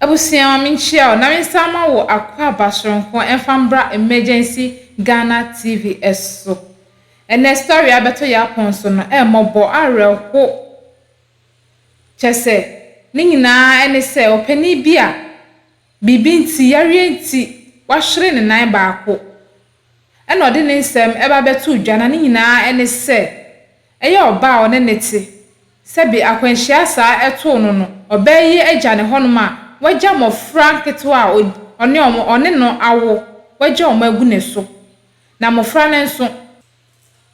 Abusua ma menkyia wo na mensan ma wo akwaaba soronko ɛmfa mbra Emergency Ghana TV so. Ɛnɛ story a abɛtɔ yɛn apon so no ɛmmɔbɔ, awerɛho, kyɛsɛ ne nyinaa ɛne sɛ ɔpanin bi a biribi nti, yareɛ nti wahwere ne nan baako ɛna ɔde ne nsɛm ɛba abɛto dwa na ne nyinaa ɛne sɛ ɛyɛ ɔbaa a ɔne no te. Sɛbe akwanhyia saa ɛtoo no no, ɔbaa yi agya ne hɔnom a wagya mmɔfra nketewa a ɔne wɔn, ɔne no awo, wagya wɔn agu ne so. Na mmɔfra no nso,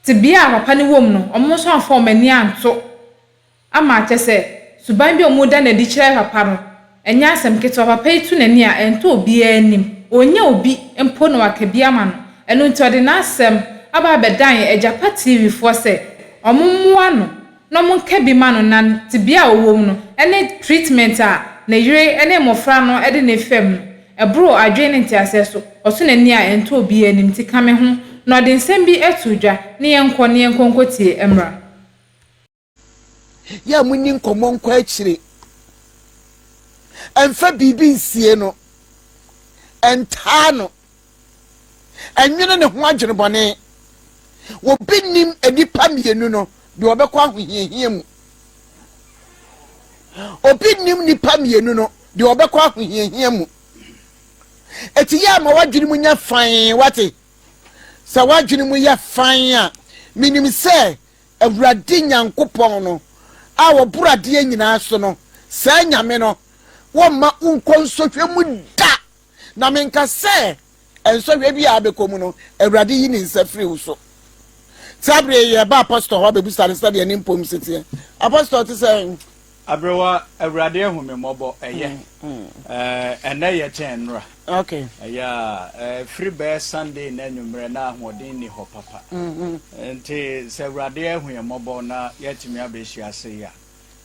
tebea a papa no wom no, wɔn nso amfa wɔn ani anto ama kyerɛ sɛ suban bi a wɔda no adi kyerɛ papa no, ɛnyɛ asɛm ketewa. Papa yi to n'ani a, ɛntɔ obiara anim. Ɔnnya obi mpo na waka bi ama no. Ɛno nti ɔde n'asɛm aba abɛdan Agyapa TV foɔ sɛ wɔmmoa no na wɔnka bi ma no na tebea a ɔwɔ mu no ne treatment a ne yere ne mmɔfra no de no refam no, ɛboro adwene ne nteaseɛ so. Ɔto n'ani a ɛntɔ obiara anim nti ka me ho na ɔde nsɛm bi too dwa ne yɛnkɔ na yɛnkɔ nkɔtie mmra. Yɛ a munni nkɔmmɔ nkɔ akyire. Ɛmfa biribi nsie no. Ɛntaa no. Ɛnwene ne ho adwene bɔne. Obi nnim nnipa mmienu no deɛ ɔbɛkɔ ahohiahia mu. Obi nnim nnipa mmienu no deɛ ɔbɛkɔ ahohiahia mu. Eti yɛ ama w'adwene mu nyɛ fann wate. Sɛ w'adwene mu yɛ fann a, menim sɛ Awurade Nyankopɔn no a ɔboro adeɛ nyinaa so no, saa Nyame no, wɔmma wonkɔ nsɔhwɛ mu da. Na menka sɛ nsɔhwɛ bi a abɛkɔ mu no, Awurade yi ne nsa firi wo so. Saa berɛ yi yɛba apɔstɔ hɔ abɛbusa no sɛdeɛ ne mpom si teɛ. Apɔstɔ te sɛ. Aberewa, Awurade ahu me mmɔbɔ, ɛyɛ. Ɛnnɛ yɛ kyɛn nnora. Okay. Ɛyɛ a, ɛfiri bɛyɛ Sunday no anwummerɛ na ahoɔden nni hɔ papa. Nti sɛ Awurade ahu yɛn mmɔbɔ na yɛatumi abɛhyia ase yi a,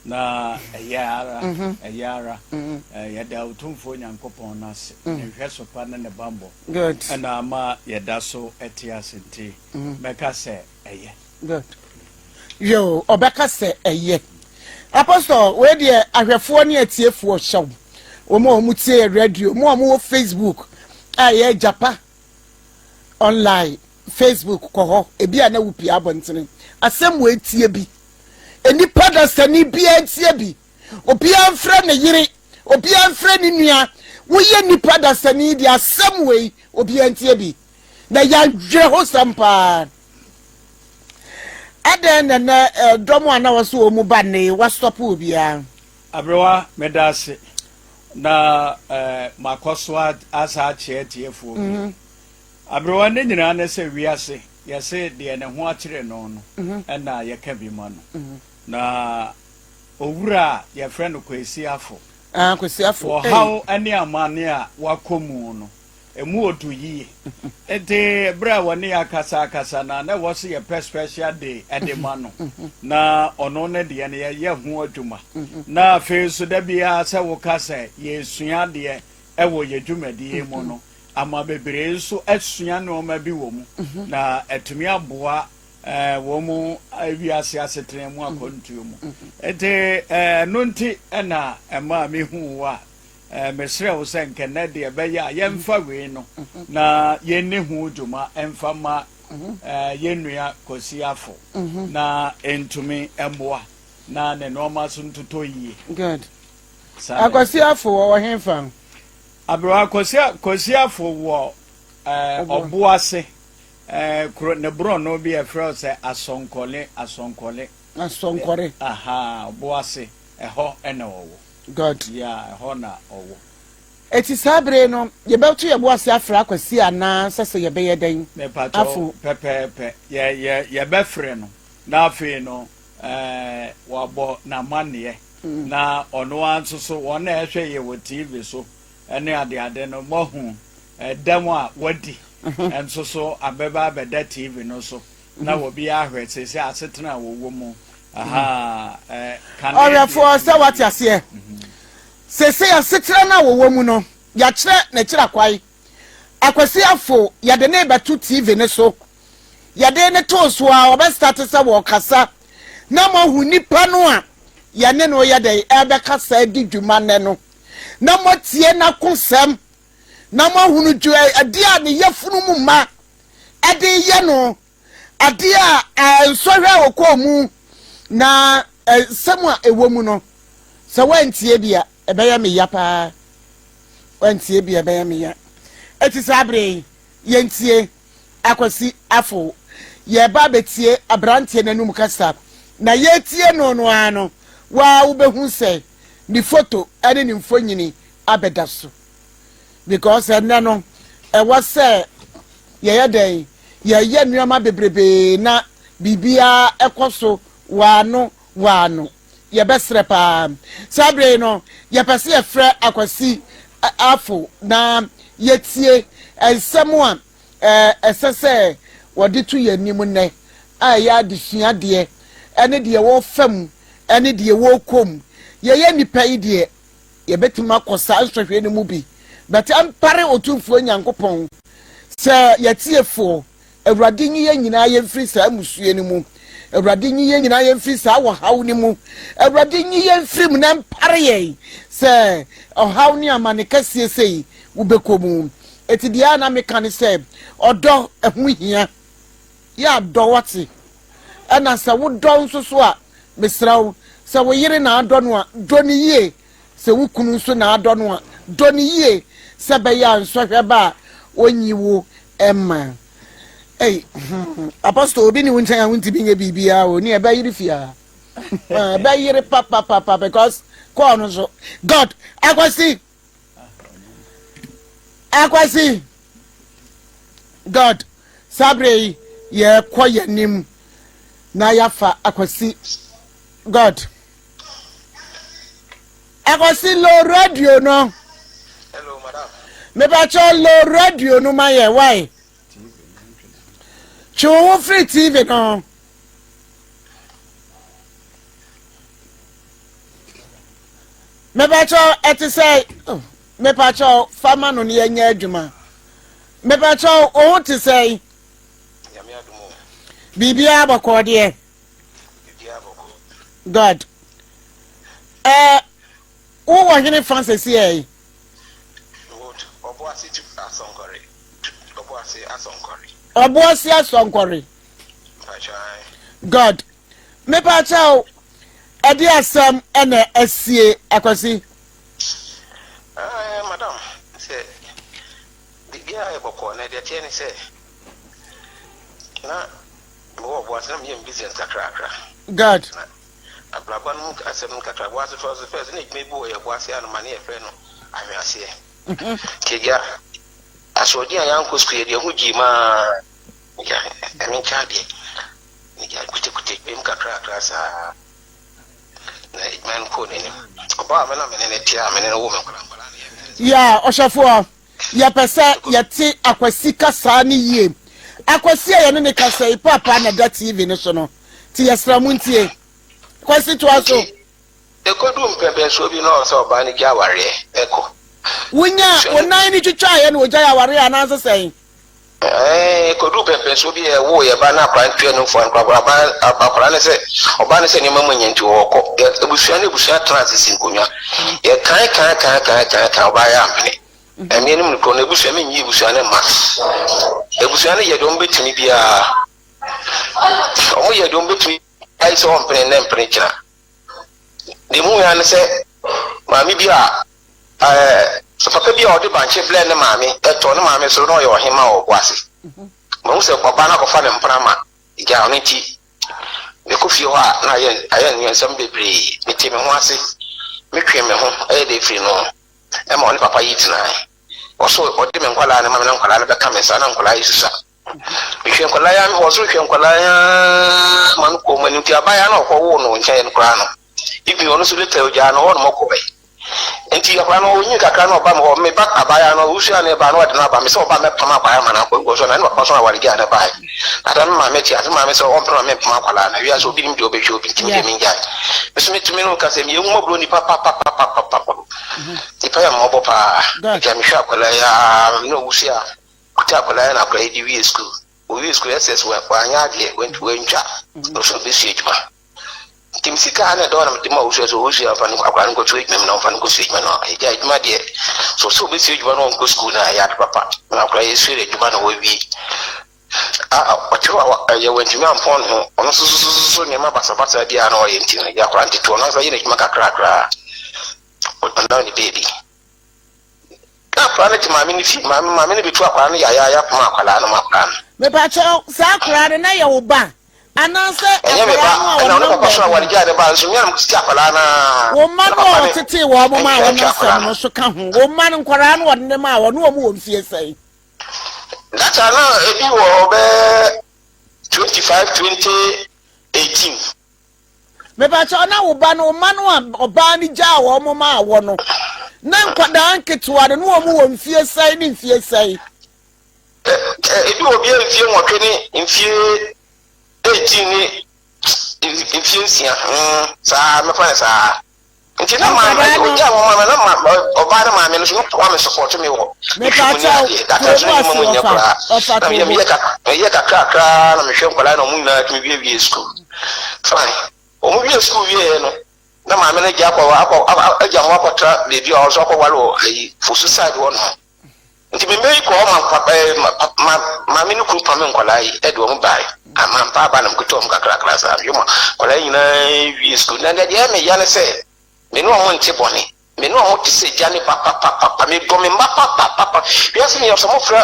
na ɛyɛ ara, ɛyɛ ara. Yɛda Otumfoɔ Nyankopɔn no ase, ne nhwɛso pa ne ne bammɔ ɛna ama yɛda so te ase nti mɛka sɛ ɛyɛ. Good. Yoo, ɔbɛka sɛ ɛyɛ. Apostle, wei deɛ ahwɛfoɔ ne atiefoɔ hyɛ wo. Wɔn a wɔn tie yɛ radio, wɔn a wɔwɔ Facebook a ɛyɛ Agyapa online Facebook kɔ hɔ. Ebi a na wopie abɔntene. Asɛm wei tie bi. Nnipa dasani biara tie bi. Obiara mfrɛ ne yere, obiara mfrɛ ne nua. Woyɛ nipa dasani deɛ asɛm wei obiara ntie bi. Na yɛawerɛhosɛm paa. Adɛn na nɛ dɔm a na wɔso wɔn mu ba nnɛ yi wɔastɔpo obiara? Aberewa, meda ase na makɔ so asa akyerɛ atiefoɔ bi. Mhm. Aberewa, ne nyinaa ne sɛ wiase yɛse deɛ ne ho akyere no no mhm. ɛna yɛka bi ma no. Mhm. Na owura a yɛfrɛ no Kwesi Afo. Ah, Kwesi Afo. Ɔhaw ne amane a wakɔ mu no Emu odu yiye. Enti bere a wɔne yɛn akasa akasa no a, na ɛwɔ sɛ yɛpɛ special day de ma no, na ɔno ne deɛ no yɛyɛ ho adwuma. Na afei nso da biara sɛ woka sɛ yɛresua adeɛ wɔ yɛn dwumadie yi mu no, ama bebree nso asua nneɛma bi wɔ mu, na atumi aboa wɔn wiase asetena mu akwantuo mu. Enti ɛno nti na ɛmaa mehuu wo a Mesrɛ wo sɛ nka nnɛ deɛ ɛbɛyɛ a yɛmfa wei no na yɛnni ho dwuma mfa ma yɛn nua Kwasi Afo na ɛntumi mmoa na ne nnoɔma so ntotɔ yie. Good. Akwasi Afo wɔ hefa? Aberewa Kwasi Afo wɔ Ɔboase kuro ne borɔno bi a ɛfrɛ sɛ Asɔnkɔle Asɔnkɔle. Asɔnkɔre. Aha Ɔboase ɛhɔ na ɔwɔ. God. Yeah, ɛhɔ na ɔwɔ. Eti saa bere no, yɛbɛto yɛn bo ase afrɛ Akwasi anaa sɛ sɛ yɛbɛyɛ dɛn? Mepakyɛw, Afo. pɛpɛɛpɛ. Yɛ, yɛ, yɛbɛfrɛ no, na afei no, ɛɛ, wabɔ n'amanneɛ. Na ɔno ara nso so, wɔn a ɛhwɛ yɛ wɔ TV so ne adeade no, moahu ɛdɛm a wadi nso so abɛba abɛda TV no so. Na obiara ahwɛ seesei asetena a wɔwɔ mu. Ɔwɛfoɔ sɛ wate aseɛ. Seesei asetena no a wɔwɔ mu no, yɛakyerɛ n'akyiri akwae. Akwasi Afo, yɛde no rebɛto TV no so. Yɛde no too so a, ɔbɛstate sɛ wɔrekasa na moahu nipa no a yɛne no yɛ dɛn ɛrebɛkasa adi dwuma nnɛ no. na moatie n'akosɛm na moahunu adeɛ a ne yafunu mu mma de reyɛ no, adeɛ a nsɔhwɛ a ɔkɔɔ mu na nsɛm a ɛwɔ mu no, sɛ woantie bi a, ɛbɛyɛ me ya paa. Woantie bi a, ɛbɛyɛ me ya. Eti saa bere yi, yɛntie Akwasi Afo. Yɛreba abɛtie aberanteɛ no anum kasa, na yɛretie no no ara no, wo ara wobɛhu sɛ ne foto ne ne mfonini abɛda so. Because ɛnnɛ no, ɛwɔ sɛ yɛyɛ dɛn? Yɛyɛ nneɛma bebrebee na biribiara ɛkɔ so waano waano. Yɛbɛsrɛ paa. Saa bere yi no, yɛpɛ sɛ yɛfrɛ Akwasi Afo na yɛtie nsɛm a ɛsɛ sɛ wɔde to yɛn anim nnɛ a ɛyɛ adesua deɛ ne deɛ wɔrefa mu ne deɛ wɔrekɔ mu. Yɛyɛ nnipa yi deɛ, yɛbɛtumi akɔ saa nsɔhwɛ no mu bi, but ɛmpare Otumfoɔ Nyankopɔn sɛ yɛtiefoɔ. Awurade nyi yɛn nyinaa yɛn mfiri saa mmusue no mu. Awurade nyi yɛn nyinaa yɛn mfiri saa ɔhaw no mu. Awurade nyi yɛn mfiri mu na ɛmpare yɛn sɛ ɔhaw ne amane kɛseɛ sei wobɛkɔ mu. Eti deɛ a na meka ne sɛ ɔdɔ ɛho hia. Yɛ adɔ wate. Ɛna sɛ wodɔ nso so a, mesrɛ wo, sɛ wo yere na adɔ no a, dɔ no yie. Sɛ wo kunu nso na adɔ no a, dɔ no yie sɛ ɛbɛyɛ a nsɔhwɛ ba a, ɔnyi wo mma. Ei, hmm, Apostle, obi ne wo nkyɛn a wontumi nyɛ biribiara o, ne ɛbɛyere fie a. Ɛbɛyere papapapa because kɔɔ no so. God, Akwasi, Akwasi, God, saa berɛ yi yɛkɔ yɛn anim na yɛafa Akwasi, God. Akwasi low radio no. Hello, madam. Mepakyɛ low radio no ma yɛ why? Twe wo ho firi TV no ho. Mepakyɛ ɛte sɛ oh, mepakyɛ fama no ne yɛnyɛ adwuma. Mepakyɛ wo ho te sɛ biribiara bɔkɔɔ deɛ. God. Ɛɛ wowɔ hene fa sɛsi ɛ? Ɔboase asɔnkɔre. God. Mepa kyɛw ɛde asɛm ɛna asie Akwasi. Eh, madam, sɛ biribiara yɛ bɔkɔɔ na deɛ teɛ ne sɛ na Mewɔ ɔbo ase na meyɛ me business kakrakra. God. Na abrabɔ no mu asɛm no kakra. Ɔbo ase first first na adwuma bi wɔ yɛ ɔbo ase ano ma ne yɛfrɛ no ahweaseɛ. Nti agya asoɔden a yɛankɔ sukuu yɛde ɛho gyii maa agya ɛme nkyɛ adeɛ. Agya kutekute adwuma mu kakrakra saa na adwuma no kɔɔ n'anim. Ɔbaa a me na me ne no te a me ne no wo me nkwadaa nkwadaa no yɛ mmiɛnsa. Yeah, ɔhwɛfoɔ. Yɛpɛ sɛ yɛte Akwasi kasaa no yie. Akwasi a yɛne no kasa yi, paapa na ɛda TV no so no, nti yɛsrɛ mo ntie. Kwasi toa so. Nti ɛkɔduu mpɛnpɛnsoɔ bi na ɔwɔ sɛ ɔbaa no gya awareɛ kɔ. Wonyaa wo nan no twitwaeɛ na ɔgyae awareɛ anaasɛ sɛn? Ɛɛ, ɛkɔduu mpɛnpɛnsoɔ bi a yɛwoo yɛn ba na akwadaa no tua nufoɔ no koraa, akwadaa no sɛ, ɔbaa no sɛ nneɛma mu nyɛ nti ɔkɔ. Abusua ne abusua tena ase si nkonnwa. Yɛkae kae kae kae kae kae, ɔbaa yɛ ampene. Ɛmeɛ no mu no korɔ no abusua menyi abusua no mma. Abusua no yɛ deɛ wɔbɛtumi biara. Wɔyɛ deɛ wɔbɛtumi ayɛ sɛ wɔmpene nnɛ mpene kyena. Deɛ mu ya ne sɛ maame bi a ɛɛ papa bi a ɔde bankye blɛ ne maame ɛtɔ ne maame so na ɔyɛ ɔhema wɔ ɔbo ase. Mahu sɛ ɔbaa no akɔfa ne mpena ma gya ɔno nti mekɔ fie hɔ a na ayɛ ayɛ nnuansɛm bebree. Mete me ho ase metwe me ho ɛyɛ de firi no ɛma ɔne papa yi tenae. Ɔso ɔde me nkwadaa no ma me na nkwadaa no bɛka me nsa na nkwadaa yi susa. Mehwɛ nkwadaa yi a ɔso hwɛ nkwadaa yi ara ma no kɔɔ mu anim nti abaayewa no a ɔkɔwoo no nkyɛn no koraa no even ɔno nso later ogyaa no hɔ nom ɔkɔe nti akwadaa no ɔnyin kakra na ɔba me hɔ me ba abaayewa no ɔwusu a na ɛba na ɔde no aba me sɛ ɔba mɛpam akwadaa ma no akɔ because ɔna ne papa so aware gyaa no bae ada me maame te ase maame sɛ ɔmpene ma mempam akwadaa no wiase obi nim deɛ ɔbɛhwɛ obi nti me deɛ mengyae me so metumi no ka sɛ meyɛ hu nipa papapapapapa nipa yɛ mmɔbɔ paa nti mehwɛ akwadaa yi a na ɔwusu a kuta akwadaa yi na akwadaa yi de wie sukuu owie sukuu ss wanyɛ adeɛ wantwa ɔsɛ ɔbɛsua adwuma. Nti me sika na ɛda hɔ na mede ma Owusu sɛ Owusu mfa no akwadaa no nkɔto adwuma mu na ɔmfa no nkɔsua adwuma no. Agya adwuma deɛ, sɛ ɔsɛ ɔbɛsua adwuma na ɔnkɔ sukuu no a, ɛyɛ ade papa. Na akwadaa yi sua adwuma na wawie. A ɔte hɔ a ɛyɛ wantumi ampɔn ne ho. Ɔno nso so so so nneɛma basabasa biara na ɔyɛ nti no, agya akwadaa no tete ɔno ankasa yɛ n'adwuma kakrakra. Ɔnam ne baabi. Na akwadaa no te maame no fie. Maame maame no bɛtu akwadaa no yayaaya kɔma akwadaa no ma akwadaa no. Mepakyɛw, saa akwadaa no na ɛyɛ wo ba anaasɛ Ɛnyɛ me ba, akwadaa no a ɛna ɔne ɔnam papa so baabi aware no? gyaa ne ba nso, me a na metete akwadaa no ara. Wo mma Ɛna no papa a no ɔtetee wɔn maa wɔn ntwantwa akwadaa asɛm no. no nso ka ho. Wo mma no, nkwadaa no wɔde ne maa wɔn, ne wɔn wɔ mfie sɛn? That time na ebi wɔ hɔ bɛyɛ 25, 2018. Mepakyɛw, na wo ba no, wo mma no a ɔbaa no gyaa wɔn maa wɔ no, na nkwadaa nketewa no, ne wɔn wɔ mfie sɛn ne mfie sɛn? Ebi wɔ bia mfie nwɔtwe ne mfie 18 ne mfie nsia, saa mɛfa no saa. Nti na maame ogya wɔn maame na ma ɔbaa ne maame no so no wa me support me wɔ mehwɛ mu ne adeɛ data nso ne mu nyɛ koraa na meyɛ meyɛ kakra meyɛ kakrakra na mehwɛ nkwadaa na wɔn nyinaa tumi wie wie school fine wɔn wie school wie no na maame no gya akɔ akɔ agya wɔn akɔtra beebi a ɔnso akɔware wɔ ayi fosu side hɔ nom. Nti me mma yi kɔ hɔ ma papa eh, ma, ma, maame no kunu pame nkwadaa yi de wɔn bae. Amampa aba na mekuta wɔn kakrakra saa. Mehwɛ ma nkwadaa yi nyinaa wie sukuu. Na deɛ ɛyɛ me ya ne sɛ, me ne wɔn nte bɔne. Me ne wɔn te sɛ gya ne ba papapapa. Medɔ me mma papapapa. Wiase ni sɛ mofrɛ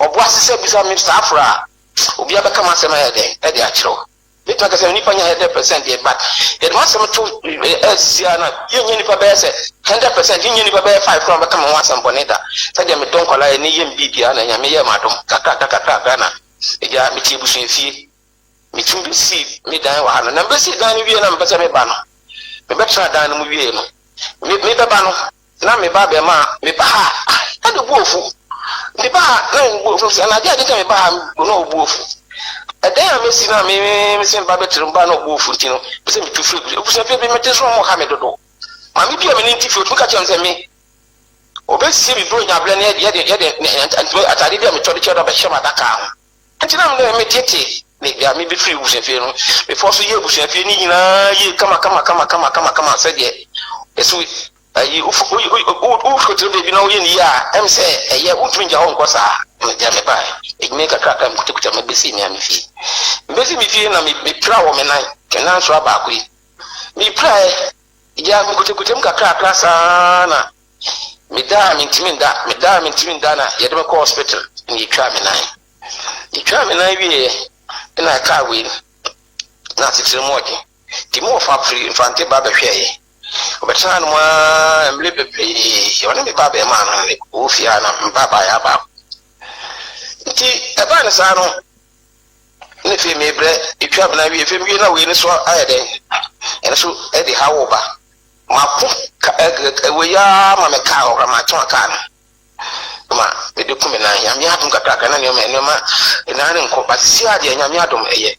ɔboase sɛ bisa me saa frɛ a, obiara bɛka m'asɛm ayɛ dɛn de akyerɛ wo. Mɛtumi aka sɛ nnipa nya 100% deɛ but yɛde m'asɛm to ɛsisi a na yɛnyɛ nnipa bɛyɛ sɛ 100% yɛnyɛ nnipa bɛyɛ 5 koraa bɛka me ho asɛm bɔne da sɛdeɛ medɔ nkwadaa yɛ ne yɛm biribiara na Nyame yɛɛ m'adom kakrakra kakrakra na agya mete abusua fie metumi bɛsii me dan wɔ ha no na mebɛsii dan no wie na mepɛ sɛ meba no mebɛtena dan no mu wie no mebɛba no Na me ba bɛma me ba ha a, na ne bo afu. Me ba ha, na ne bo afu. Sɛ anadwo a ɛde me ba ha na ɔbo afu. Ɛdan a mesi na me me sɛ me ba bɛtena mu ba na ɔbo afu nti no, pɛ sɛ metu firi abusua fie bi mete so wɔn ha me dodo. Maame bi a me ne nti fie otumi ka kyerɛ me sɛ me ɔbɛsie me buro nyabrɛ ne yɛde yɛde yɛde atade bi a metɔ de kyerɛ no abɛhyɛ m'adaka ho. Nti na me metete me bia me bɛfiri abusuafie no mefɔ so yɛ abusuafie no nyinaa yie kama kama kama kama kama kama sɛdeɛ ɛso ayi wofotiri baabi na woyɛ ne yie a ɛm sɛ ɛyɛ wontumi ngya hɔ nkɔ saa. Megya me bae adwuma yi kakrakra mekutakuta mebɛsi me a me fie mebɛsi me fie na mepira wɔ me nan me nan soa baako yi mepiraɛ gya mekutakuta mu kakrakra saa na medaa mentumi nda medaa mentumi nda na yɛde me kɔ hospital na yɛtwaa me nan Metwaa me nan wieeɛ na ɛkaa wei na asetena mu ɔden nti me wɔfa firi Mfante ba bɛhwɛeɛ. Ɔbɛtenaa hanom ara mmerɛ bebree. Ɔne me ba abarimaa no ne wɔ fie ha na me ba abaayewa baako. Nti ɛbaa no saa no na afei mebrɛ ɛtwa me nan wie afei mewie na wei no so ayɛ dɛn ɛno so ɛde ha wo ba mako wei ara ma me kaa ɔkora matɔn kaa no ma mede ku me nan. Nyame adom kakrakra na nneɛma nneɛma nan no nkɔ but sisi a deɛ Nyame adom ɛyɛ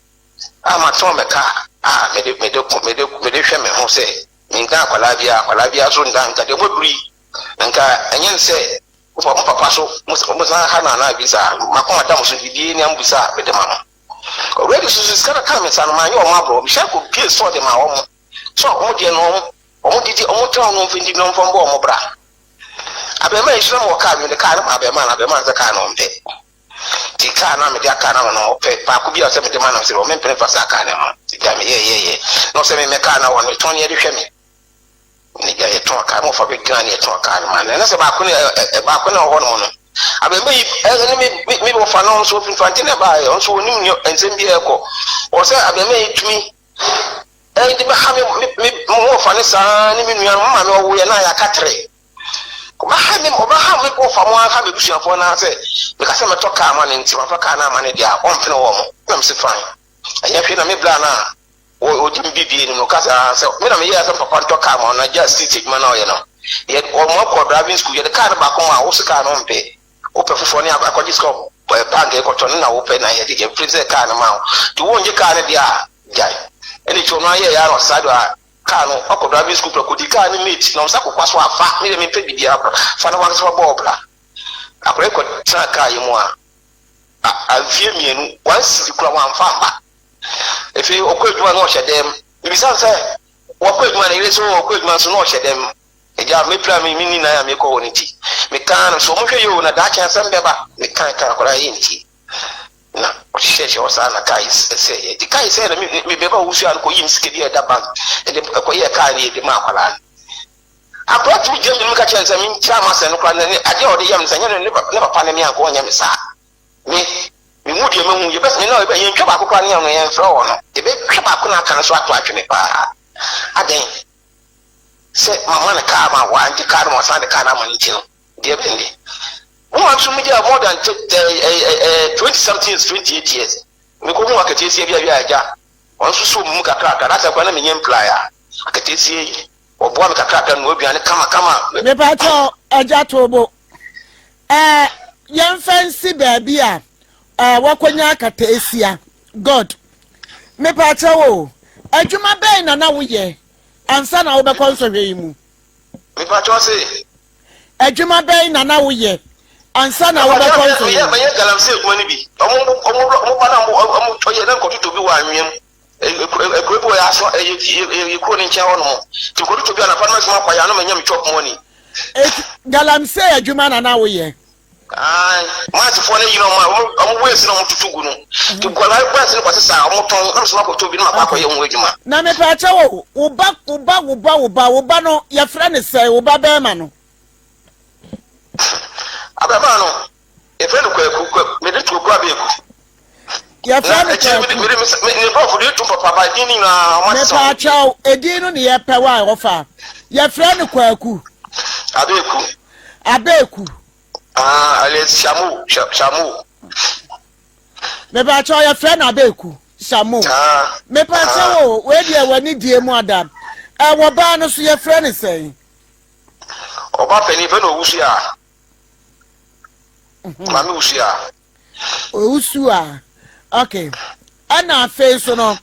a matɔn me kaa a mede mede ko mede mede hwɛ me ho sɛ menka akwadaa biara akwadaa biara so nda nka deɛ moaduru yi nka ɛnyɛ ne sɛ mo papa so mo san ha no anaa bi saa makoma da mo so biribi ne ambusa a mede ma mo already so sika no kaa me nsa no manyɛ wɔn aborɔ mehyɛ kɔ bie sɔɔ de ma wɔn sɛ wɔn deɛ no wɔn didi wɔn tena wɔn mfindi no wɔn bɔ wɔn bra Abarimaa yi nso na mewɔ kaa bi, mede kaa no ma abarimaa no, abarimaa no sɛ kaa no ɔmpɛ. Nti kaa no a mede kaa no ama no, ɔpɛ baako bi a ɔsɛ mede ma no, sɛ ɔmempene mfa saa kaa no ma. Nti gya meyɛɛyɛɛyɛ na ɔsɛ memɛ kaa no a wɔn tɔn yɛde hwɛ me. Ne gya yɛtɔn kaa no, wɔfa bɛgyina ne yɛtɔn kaa no ma no. Ɛna sɛ baako no baako no ɔwɔ hɔ nom no, abarimaa yi ɛne me me wɔfa no nso ɔfiri Mfante na ɛbaeɛ, ɔno nso ɔnim nsɛm bi a ɛkɔ. Ɔsɛ abarimaa yi tumi Ɛnde bɛha me me me mo wɔfa ne saa ne me nua no mo maame ɔwo yɛ na yɛaka tere. Ɔbɛha me ɔbɛha me wɔfa mo aha m'abusuafoɔ no ara sɛ meka sɛ mɛtɔ kaa ama no nti mamfa kaa no amma no deɛ a ɔmpene wɔ mo. Na mese fine ɛnyɛ hwee na me bra no a ɔgye me bibie no mu ɔka sɛ ah sɛ me na meyɛɛ sɛ papa ntɔ kaa ma ɔno agya street adwuma no a ɔyɛ no yɛ wɔn akɔ driving school yɛde kaa no baako ma a wo se kaa no ɔmpɛ Wopɛ foforɔ ne akɔgye sika wɔ bank kɔtɔ no na wopɛ na yɛde yɛ firi sɛ kaa no ma wo nti wongye kaa no deɛ a gyae ɛna akyi ɔno ayɛ yɛ ara ɔsaa do a kaa no ɔkɔ driving school prɛko di kaa no mate na ɔnsa kokwa so afa me deɛ mempɛ biribiara kora fa na wankasa fa bɔɔ bra akora yi kɔ tena kaa yi mu a a mfie mmienu one cedi kora wamfa mba afei ɔkɔ adwuma no ɔhyɛ dɛm. Mebisa no sɛ wakɔ adwuma ne yere sɛ ɔkɔ adwuma nso na ɔhyɛ dɛm. Agya, mepira me menni nan a mekɔ hɔ no nti, mekaa no sɛ wɔhwɛ yie o na daakye asɛm bɛba. Mekaa kaa akwadaa yi nti na ɔhyehyɛhyɛ hɔ saa na kaa yi sɛeɛ. Nti kaa yi sɛeɛ na me me bɛba owusu a no kɔyii me sika bi a ɛda bank ɛde ɛkɔyɛɛ kaa no yɛ de maa akwadaa no. Akwadaa tumi gyina m'anim ka kyerɛ no sɛ menkyerɛ m'asɛm no koraa na ne adeɛ a ɔde yɛ me no sɛ ɛnyɛ ne ne papa ne me anka ɔnyɛ me saa. Me mehu deɛ mahu yɛbɛ me na yɛbɛ yɛntwa baako koraa ne yɛn no yɛmfrɛ wɔ no yɛbɛtwa baako na aka no so ato atwene paa. Adɛn? Sɛ mama no kaa ma wangye kaa no ma ɔsan de kaa no ama no nti no, deɛ bɛn de? Wo maame nso megyaa more than 20 something years, 28 years. Mekɔhu akataasia bi a bi a agya, ɔno nso soo me mu kakrakra, na asɛ koraa na menyɛ mply a, akataasia yi, ɔboa me kakrakra, noa aduane kama kama. Mepakyɛw, Agya Tobo, eh, yɛmfa nsi baabi a eh, wakɔnya akataasia. God. Mepakyɛw o, adwuma bɛn na na woyɛ ansa na wobɛkɔ nsɔhwɛ yi mu? Mepakyɛw se. Adwuma bɛn na na woyɛ ansa na wobɛkɔ nsɔhwɛ yi mu? Meyɛ galamsey adwuma no bi. Ɔmo ɔmo ɔmo ba na ɔmo ɔmo ɔyɛ na nkɔtotɔ bi wɔ anwea mu. Ekuro bi wɔ yɛ aso ɛyɛ yɛ kuro ne nkyɛn hɔ nom. Nti nkɔtotɔ bi anapa no mɛsoma akɔ yɛ ano manya me chop money. Eti galamsey adwuma na na woyɛ? Ae, Marxfoɔ no ayi no ɔmo a ɔmo waste na ɔmo tutu gu no. Nti nkwadaa waste no kɔsesa a ɔmo tɔn na mesoma kɔtɔ bi na makɔ akɔyɛ ho adwuma. Na mepaakyɛw o, wo ba, wo ba, wo ba, wo ba, wo ba no yɛfrɛ no sɛn, wo ba bɛɛma no? Abɛɛmaa no, yɛfrɛ no Kwaku, Kwa, mede to Kwaku Abeeku. Yɛfrɛ no Kwaku. Mede, me, ne brɔfo de to papa ba, edin no nyinaa ɔmo asesa ɔmo din. Mepaakyɛw, edin no ne yɛpɛ wa ɔfa. Yɛfrɛ no Kwaku. Abeeku. Abeeku. Ah, alias Shamo, Shamo. Mepakyɛw yɛfrɛ no Abeeku Shamo. Ah. Mepakyɛw ah. o, wei deɛ w'ani die mu ada. Ɛwɔ baa no so yɛfrɛ no sɛn? Ɔba panyin fɛ no owusu a. Mhm. Maame wusu a. Owusu a. Okay. Ɛna afei nso no,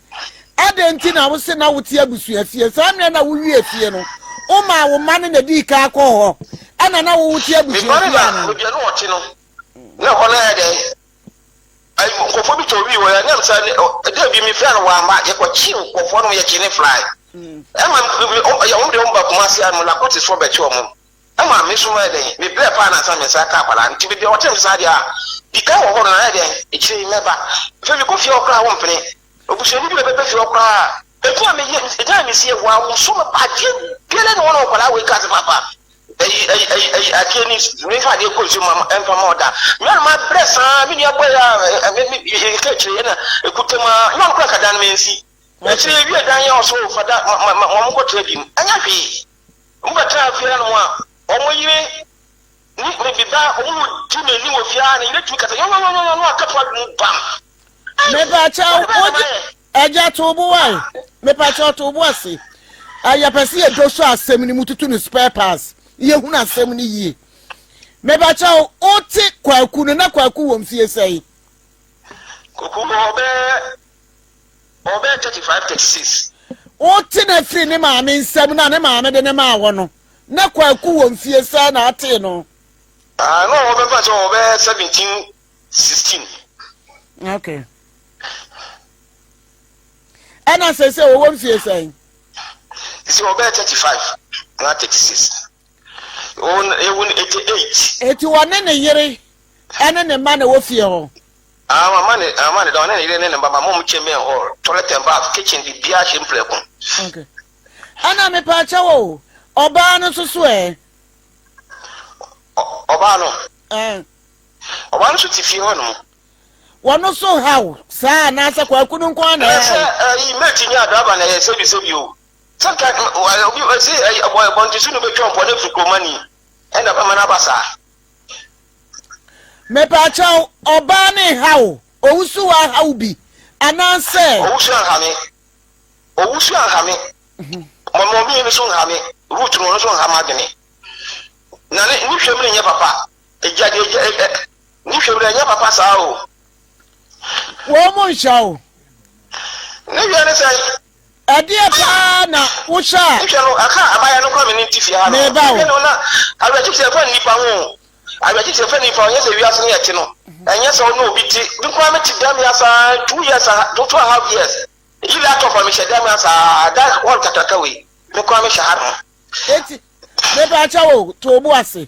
adɛn nti na wose na wote abusua fie? Saa mmerɛ na wowie fie no, womaa wo mma no na dii kan kɔɔ hɔ, ɛna na wo wote abusua fie anaa? Baabi a na wɔte no, na ɛhɔ no ayɛ dɛn? Nkurɔfoɔ bi tɔ wii wɔ yɛ, nam sɛ ɛda bi mefrɛ no wamba, yɛkɔkye nkurɔfoɔ no yɛkye ne fly. Ɛma wɔn deɛ wɔn ba Kumasi a, Lakotifoɔ bɛkye wɔn. Ɛma me nso mayɛ dɛn? Mebrɛɛ paa na ansa me nsa reka akwadaa no. Nti baabi a wɔte me saa deɛ a, di kan wɔ hɔ no na ayɛ dɛn? Akyire yi mɛba. Afei mekɔ fie hɔ koraa a, wompene. Obusuani bi a ɔbɛba fie hɔ koraa a, edin a meyɛ, edin a mesie, wɔawoso me adeɛ biara nni hɔ na akwadaa wei ka sɛ papa, ɛyi, ɛyi, ɛyi, ɛyi, adeɛ ni, memfa adeɛ kɔ nsuo mu ma, ɛmfa ma ɔda. Me ara mabrɛ saa, me nua bɔe a, me, me, yɛka akyire ɛna ɛkuta mu ara, nyɛ ɔno koraa nka dan no mansi. Akyire yi yɛwie dan yi a ɔso fa da, ma, ma, ma, ma wɔnkɔtra bi mu. Ɛnyɛ hwee. Wɔbɛtenaa fie hanom a, wɔn yere ne me ba, wɔredi m'ani wɔ fie ha, ne yere tumi kasa yɔyɔyɔyɔ na waka to adwene mu bam. Mepakyɛw, wogye agya to bo wae. Mepakyɛw to bo ase. Yɛpɛ sɛ yɛdɔ so asɛm no mu tutu no spare parts. Yɛhunu asɛm no yie. Mepakyɛw, wote Kwaku no na Kwaku wɔ mfie sɛn? Kwaku wɔ bɛɛ Ɔbɛyɛ 35, 36. Wote no afiri ne maame nsam na ne maame de no maa wɔ no, na Kwaku wɔ mfie sɛn na atee no? Ah, na ɔwɔ bɛmfa sɛ ɔbɛyɛ 17, 16. Okay. Ɛna sɛ sɛ ɔwɔ mfie sɛn? Sɛ ɔbɛyɛ 35 na 36. Ɔwɔ no 88. Eti wɔne ne yere ɛne ne mma na ɛwɔ fie hɔ? Ah mama ne ah mama ne da ɔne ne yere ne ne mma ma mo chamber and hall toilet and bath kitchen biribiara hyɛ mu prɛko. Okay. Ɛna mepaakyɛw o, ɔbaa no nso so ɛ? Ɔbaa no? Ɛn. Ɔbaa no nso te fie hɔ nom. Wɔn nso haw saa anaasɛ kwaku no nko ara na ɛhaw? Sɛ ɛyi mate nya driver na ɛyɛ sɛbi sɛbi o. Sɛ nka obi ɛsi ɛyi bɔnte so na obetwa mpɔ na efiri kuromani ɛna bɛma no aba saa. Mepaakyɛw, ɔbaa no reha wo? Owusu aha wo bi anaasɛ? Owusu anha me. Owusu anha me. Mɔmɔmi no nso nha me. Ruth no ɔno nso nha m'adwene. Na ne ne hwɛm no nyɛ papa. Egya deɛ egya ɛ ɛ ne hwɛm no ɛnyɛ papa saa o. Wɔn mo nhyɛ wo. Ne hwɛ ne sɛn? Ɛdeɛ paa na wohyɛ a. Nhwɛ no, aka abaayewa no koraa me ne nte fie ha no. Meba o. Nhwɛ no na awerɛkyekyerɛ fa nnipa ho o. Awerɛkyekyerɛ fa nnipa ho, ɛnyɛ sɛ wiase no yɛte no. Ɛnyɛ sɛ wo ne obi te. Me koraa mete dɛm ya saa 2 years, 2 and half years. Nti laptop a mehyɛ dan mu ha saa, dan hall kakraka wei, me nko ara mehyɛ ha nom. Eti, mepaakyɛw o, to wo bo ase.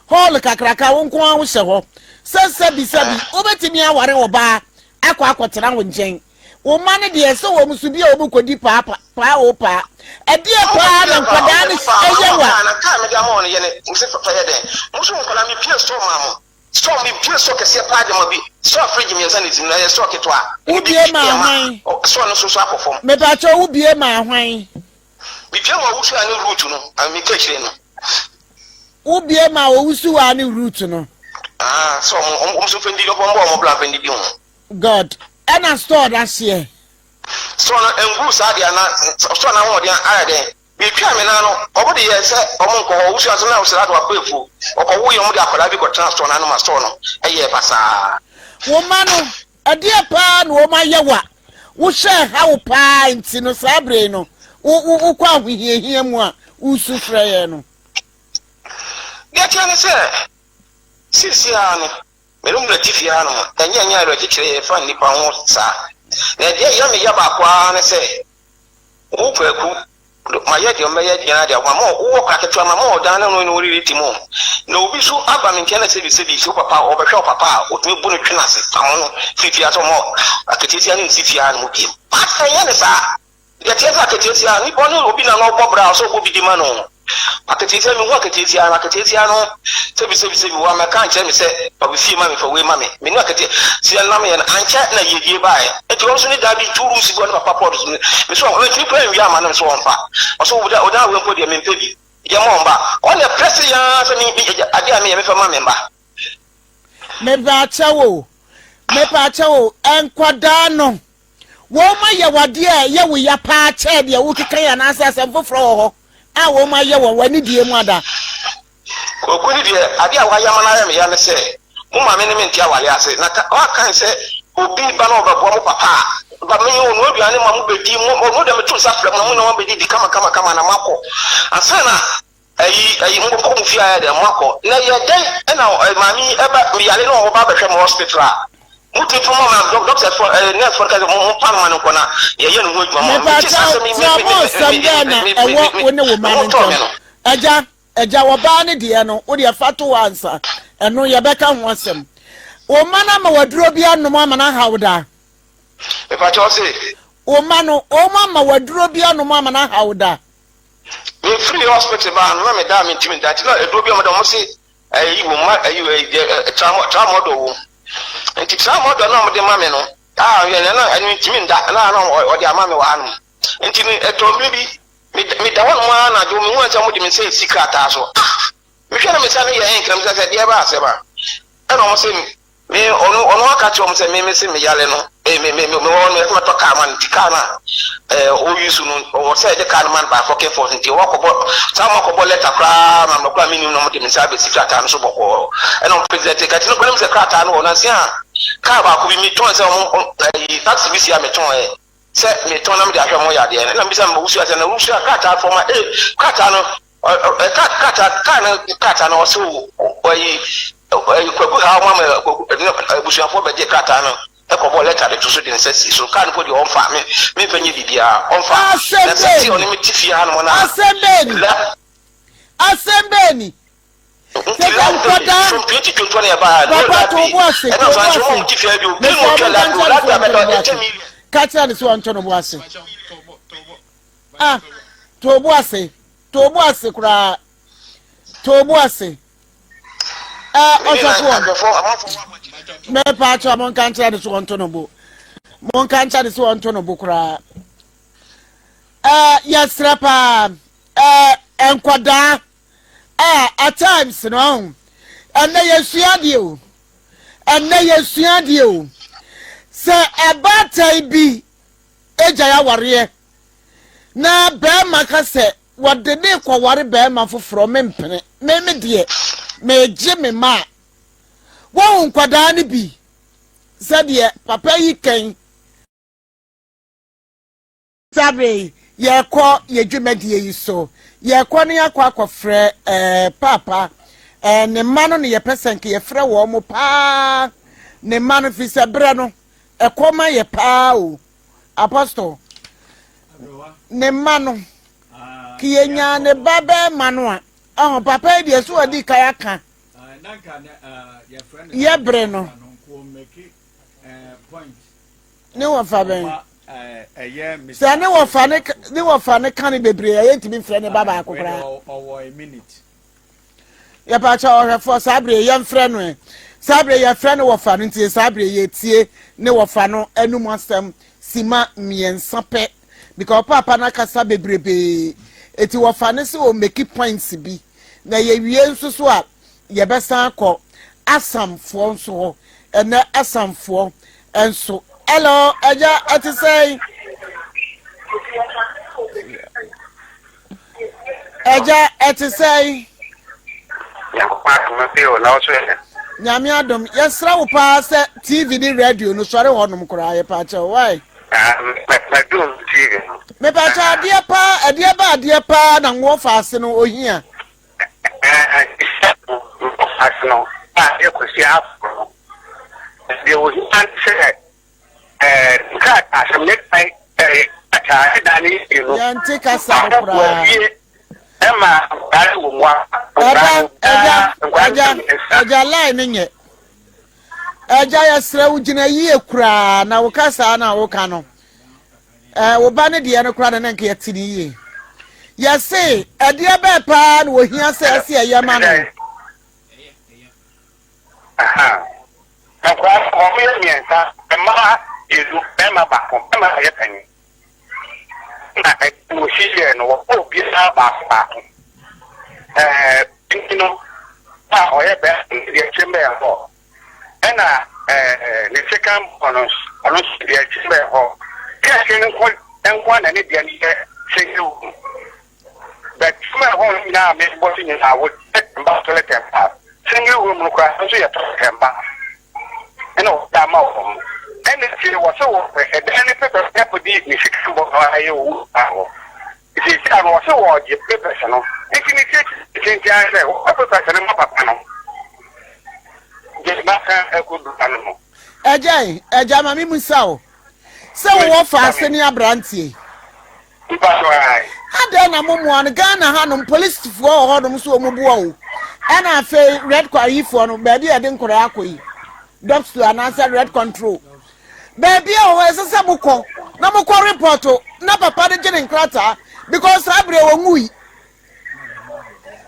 Hall kakraka, wo nko ara wohyɛ hɔ. Sɛ sɛbi sɛbi, wobɛtumi aware ɔbaa akɔ akɔtena wo nkyɛn. Wo mma no deɛ, sɛ wɔn so bi a wɔn kɔdi paa paa o paa. Ɛdeɛ paa na nkwadaa no ɛyɛ wa. Na kaa mede ama wɔn yɛ ne, mese fa yɛ dɛn? Mo so nkwadaa mebue store maa mo. Store mebue store kɛseɛ paa de ma bi. Store fridge mmiɛnsa na ɛsi mu na ɛyɛ store ketewa. Wobue maa hwan? Store no so so akɔ fam. Mepakyɛw wobue maa hwan? Mebue maa owusu a ne root no, meka akyire no. Wobue maa owusu a ne root no. Ah, sɛ ɔmo ɔmo nso mfa ndidi, ɔmo bɔ ɔmo bra mfa ndidi ho. God, ɛna store no ahyeɛ. Store no nguu saa deɛ na store no ahoɔden ayɛ dɛn? Metwaa me nan no, ɔmo de yɛɛ sɛ ɔmo nkɔ hɔ, wosua nso na Serato akɔ afuo, ɔkɔ woeɛ ɔmo de akwadaa bi kɔ tenaa store no ano ma store no yɛɛ basaa. Wo mma no, ɛdeɛ paa na wɔn ayɛ wo a wohyɛ ɛha wo paa nti no saa bere yi no wo wo wokɔ ahohiahia mu a wosu frɛ yɛn no? Deɛ ɛteɛ ne sɛ, seesei ara no, Me no mu atifi ha nom, ɛnyɛ ɛnyɛ awerɛkyekyerɛ yɛ fa nnipa ho saa. Na deɛ ɛyɛ me ya baako ara ne sɛ, wo Kwaku, mayɛ deɛ mɛyɛ nyinaa de ama mo, wowɔ kora ketewa ma mo ɔdan ne no ne woredi mu. Na obi nso aba me nkyɛn na sɛbi sɛbi sɛ wo papa ɔbɛhwɛ wo papa a, ɔtumi bu no twe no ase pamo no firi fie ha sɛ ɔmɔ aketesia no nsi fie ha nom bio. But ɛnyɛ ne saa. Deɛ ɛteɛ sɛ akateesia, nipa ɔne obi na na ɔbɔ bra ɔsɛ ɔbɔ bi di ma no. Akateesia mehu akateesia no akateesia no sɛbi sɛbi sɛbi wa mɛka nkyerɛ me sɛ fa wo fie ma me fa wei ma me me ne akateesia nam yɛ no ankyɛ na yiedie baeɛ nti wɔn nso ne dan bi two rooms bi wɔ ne papa pɔt so me so ɔntumi kura nwia ama no nso ɔmfa ɔsɛ ɔdan wei mpo deɛ mempɛ bi yɛ ma ɔmba ɔne prɛse yɛn sɛ me adeɛ a meyɛ mefa ma me mba. Mepaakyɛw o, mepaakyɛw o, nkwadaa no, wɔn ayɛ wo adeɛ a ɛyɛ wo ya paa kyɛɛ deɛ wokeka yi anaasɛ asɛm foforɔ wɔ hɔ a wɔn ayɛ wɔ w'anidie mu ada? Kwaku no deɛ, adeɛ a wayɛ ama no ayɛ me ya ne sɛ, mo maame ne me nte awareɛ ase, na ka woakan sɛ obi ba na ɔbɛboa mo papa a, ba me ɔnoa aduane ma mo bɛdi, mo ɔno deɛ meto nsa frɛ mo na mo nyinaa moabɛdidi kama kama kama na moakɔ ansa na Ayi ayi mo kɔ mo fie ayɛ dɛn mo akɔ na yɛ dɛn ɛna maame yi ɛba me yare na ɔba abɛhwɛ mo hospital a mo tumi fo ma ma doctors fo ɛɛ nurse fo kɛse mo mo pa no ma no nkɔ na yɛ yɛ ne ho adwuma mo me ti saa sɛ me me me me me me me me wo ne wo ma no ntɛm ɛgya ɛgya wɔbaa ne deɛ no wo deɛ fa to hɔ ansa ɛno yɛbɛka ho asɛm wo ma no ama waduro bi anom ama no ahaw daa mepakyɛ ɔse wo ma no wɔn ama waduro bi anom ama no ahaw daa Me firi hospital baa no na me da a me ntumi nda nti na aduro bi a wɔde wɔn se ɛyi wɔ mu ɛyi ɛyi tramadol wɔ mu nti tramadol na wɔde ma me no a yɛ na ɛno ntumi nda na na wɔde ama me wɔ ha no nti no ɛtɔ mmiri bi me da hɔ nom ara na adwo me hu sɛ wɔde me nsa esi krataa so ah mehwɛ na me nsa no yɛ ɛnkra me sɛ deɛ ɛba asɛm a ɛna wɔn se Me ɔno ɔno aka kyerɛ wɔn sɛ me me se me yare no me me me me wɔ no ɛsɛ mɛtɔ kaa ma no nti kaa no a ɛɛ ɔyi so no ɔwɔ sɛ ɛde kaa no ma no by fucking force nti ɔwɔ akɔbɔ saa wɔn akɔbɔ lɛta koraa ma mɛ koraa me nim na wɔn de me nsa abɛsi krataa no so bɔkɔɔ ɛna wɔn president kati no kɔnam sɛ krataa no wɔ nansi a kaa baako bi metɔn sɛ wɔn ɛyi taxi bi si a metɔn ɛ sɛ metɔn na mede ahwɛ mo yadeɛ no ɛna mbisa mo wusua sɛ na wusua krataa fɔm a ee krataa no Ɛ krataa kaa no krataa no ɔsɛ ɔyi ɛyi kwaku ha ɔmo ama kwaku abusuafoɔ bɛgye krataa no ɛkɔbɔ lɛta de to so de nsa si so kaa no po deɛ ɔnfa me me nfa nyɛ biribiara ɔnfa na sɛ ti ɔne me ti fie ha nom na asɛm bɛɛ ni asɛm bɛɛ ni sɛ nkwadaa from 2021 yɛ baa papa to bo ase to bo ase mesɛ ɔmo nka nkyɛn no sɛ ɔnto no bo ase ka kyerɛ no sɛ ɔnto no bo ase ah to bo ase To bo ase koraa. To bo ase. Ɛ ɔsɔfoɔ. Mɛpa akyɛ mo nka nkyerɛ ne so wɔnto no bo. Mo nka nkyerɛ ne so wɔnto no bo koraa. Ɛ yɛsrɛ paa. Ɛ nkwadaa. Ɛ at times no ɔho. Ɛnɛ yɛsua adeɛ o. Ɛnɛ yɛsua adeɛ o. Sɛ ɛbaatan bi agyae awareɛ na barima ka sɛ wɔde ne rekɔware barima foforɔ mempene me me deɛ megye me ma a wɔn nkwadaa no bi sɛdeɛ papa yi kan saa bere yi yɛrekɔ yɛ dwumadie yi so yɛrekɔ ne akɔ akɔfrɛ ɛɛ eh, paapa ɛɛ eh, ne mma no ne yɛpɛ sɛ nka yɛfrɛ wɔn mo paa ne mma no fi sɛ berɛ no ɛkɔm ayɛ paa o. Apostle, ne mma no, ke yɛnyaa ne ba bɛrima no a, ɔho papa yi deɛ so ɔdi kan aka yɛ bere no. Ne wɔfa bɛn? Sɛ ne wɔfa ne ne wɔfa ne ka ne bebree a yɛntumi mfrɛ ne ba baako koraa. Yɛpaakyɛ ɔhwɛfoɔ saa bere yɛmfrɛ no ɛ. Saa bere yɛfrɛ no wɔfa no nti saa bere yɛtie ne wɔfa no anum asɛm sima mmiɛnsa pɛ because paapa no akasa bebrebee eti wɔfa no sɛ ɔmmeki points bi na yɛwie nso so a yɛbɛsan akɔ Asamfoɔ nso hɔ ɛnɛ Asamfoɔ nso hello ɛgya ɛte sɛn ɛgya ɛte sɛn. Nyankopɔn adom bi o na ɔso yɛ. Nyame adom yɛsrɛ wo paa sɛ TV ne radio no sɔre hɔnom koraa yɛpaakyɛw why. Madum TV no. Mepaakyɛw adeɛ paa ɛdeɛ ba adeɛ paa na ngoɔ faase no ohia. Ase no a ɛyɛ Kwasi Afo no, deɛ ohia ne sɛ nkrataa asɛm ne dan krataa ne dan ne yie no. Yɛnte kasa no koraa. Ɛma nkwadaa wɔ mu a. Ɛda ɛda ɛgya ɛgya line ne nyɛ. Ɛgya yɛsrɛ wo gyina yie koraa na wo kasa na woka no. Ɛɛ wo ba no deɛ no koraa na na nka yɛte ne yie. Yɛse ɛdeɛ bɛɛ paa na ohia sɛ ɛse ɛyɛ ma no. Nkwadaa no wɔn yɛ mmiɛnsa, mmaa mmienu, barima baako, barima na yɛ panyin. Na ɛdi wɔsi yɛ no wɔbɔ obiara baako baako. Ɛɛ panyin no a ɔyɛ barima no deɛ kyɛn bɛyɛ hɔ. Ɛna ɛɛ ne second born no nso, ɔno nso deɛ akyiri bɛyɛ hɔ. Kɛse no nko nko na ne deɛ no yɛ single room. But fam a ɛhɔ no nyinaa a mebɔ so nyinaa wɔ toilet and bath toilet and bath. Single room no koraa nso yɛ toilet and bath. Ɛna wɔde ama wɔn. Ɛna afei wɔ sɛ wɔpɛ ɛdan ne papers na kɔdi ne second born no ayɛ owu hɔ. Seesei a no wɔse wɔregye papers no nti ne tiatia ara sɛ wɔfa papers no ma papa no de baka akɔdu ano no. Agya yi, agya ma me musa wo sɛ wowɔ faase ne aberanteɛ yi. Adɛn na mo mmoa no Ghana hanom polisifoɔ wɔ hɔnom so wɔn boa o ɛna afei red cross ayifoɔ no baabi a yɛde nkɔraa akɔ yi dɔpsu anaasɛ red control Baabi a ɔwɔ ɛsɛ sɛ mokɔ na mokɔ report na papa no gye ne nkrataa because saa berɛ wɔnwui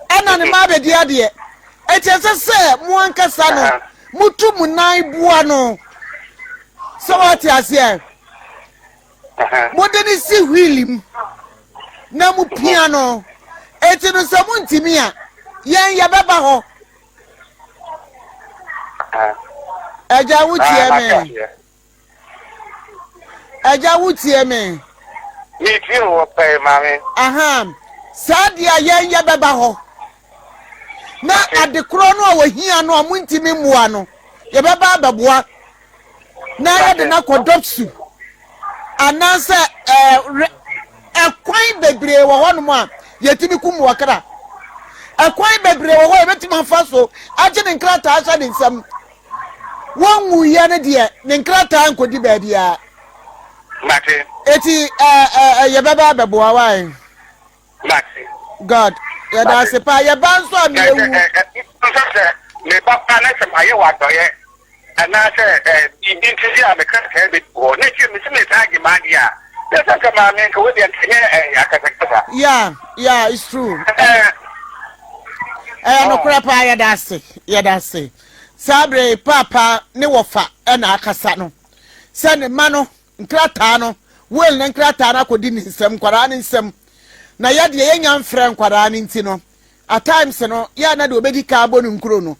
ɛna ne mma abɛdi adeɛ eti ɛsɛ sɛ mo ankasa no motu mo nan boa no sɛ wɔate aseɛ mode ne si wheel mu na mo pia no eti no sɛ montumi a yɛn yɛbɛba hɔ Agya wo tie me. Agya wo tie me. Me tie wo pɛɛ maame. Aha saa deɛ a yɛn yɛ bɛba hɔ na adekorɔ no a wɔhia no a montumi mmoa no yɛbɛba abɛboa na yɛde no akɔ dɔpsu anaasɛ ɛɛ ɛkwan bebree wɔ hɔnom a yɛtumi kum wɔ kra ɛkwan bebree wɔ hɔ a yɛbɛtumi afa so agye ne nkrataa ahyɛ ne nsam wɔnwuiɛ no deɛ ne nkrataa nkɔdi baabiara eti ɛɛ ɛɛ yɛbɛba abɛboa wae. Mate. God, yɛda ase paa. Yɛba nso a meɛwu. Nso sɛ meba paa na sɛ mayɛ wɔ adɔeɛ anaasɛ biribi nti bi a me krataa bɛdu hɔ na akyire mese mesan agye m'adeɛ a, na sɛ nka maame nka wei deɛ nka nyɛ akasakasa. Yeah, yeah, it's true. Ɛyɛ nokorɛ paa yɛda ase, yɛda ase. Saa berɛ yi paapa ne wɔfa ɛna akasa no sɛ ne ma no Nkrataa no, will no nkrataa no akɔdi ne nsam, nkwadaa no nsam. Na yɛ deɛ yɛnya mfrɛ nkwadaa no nti no, at times no, yɛ a na deɛ ɔbɛdi kan abɔ no nkuro no,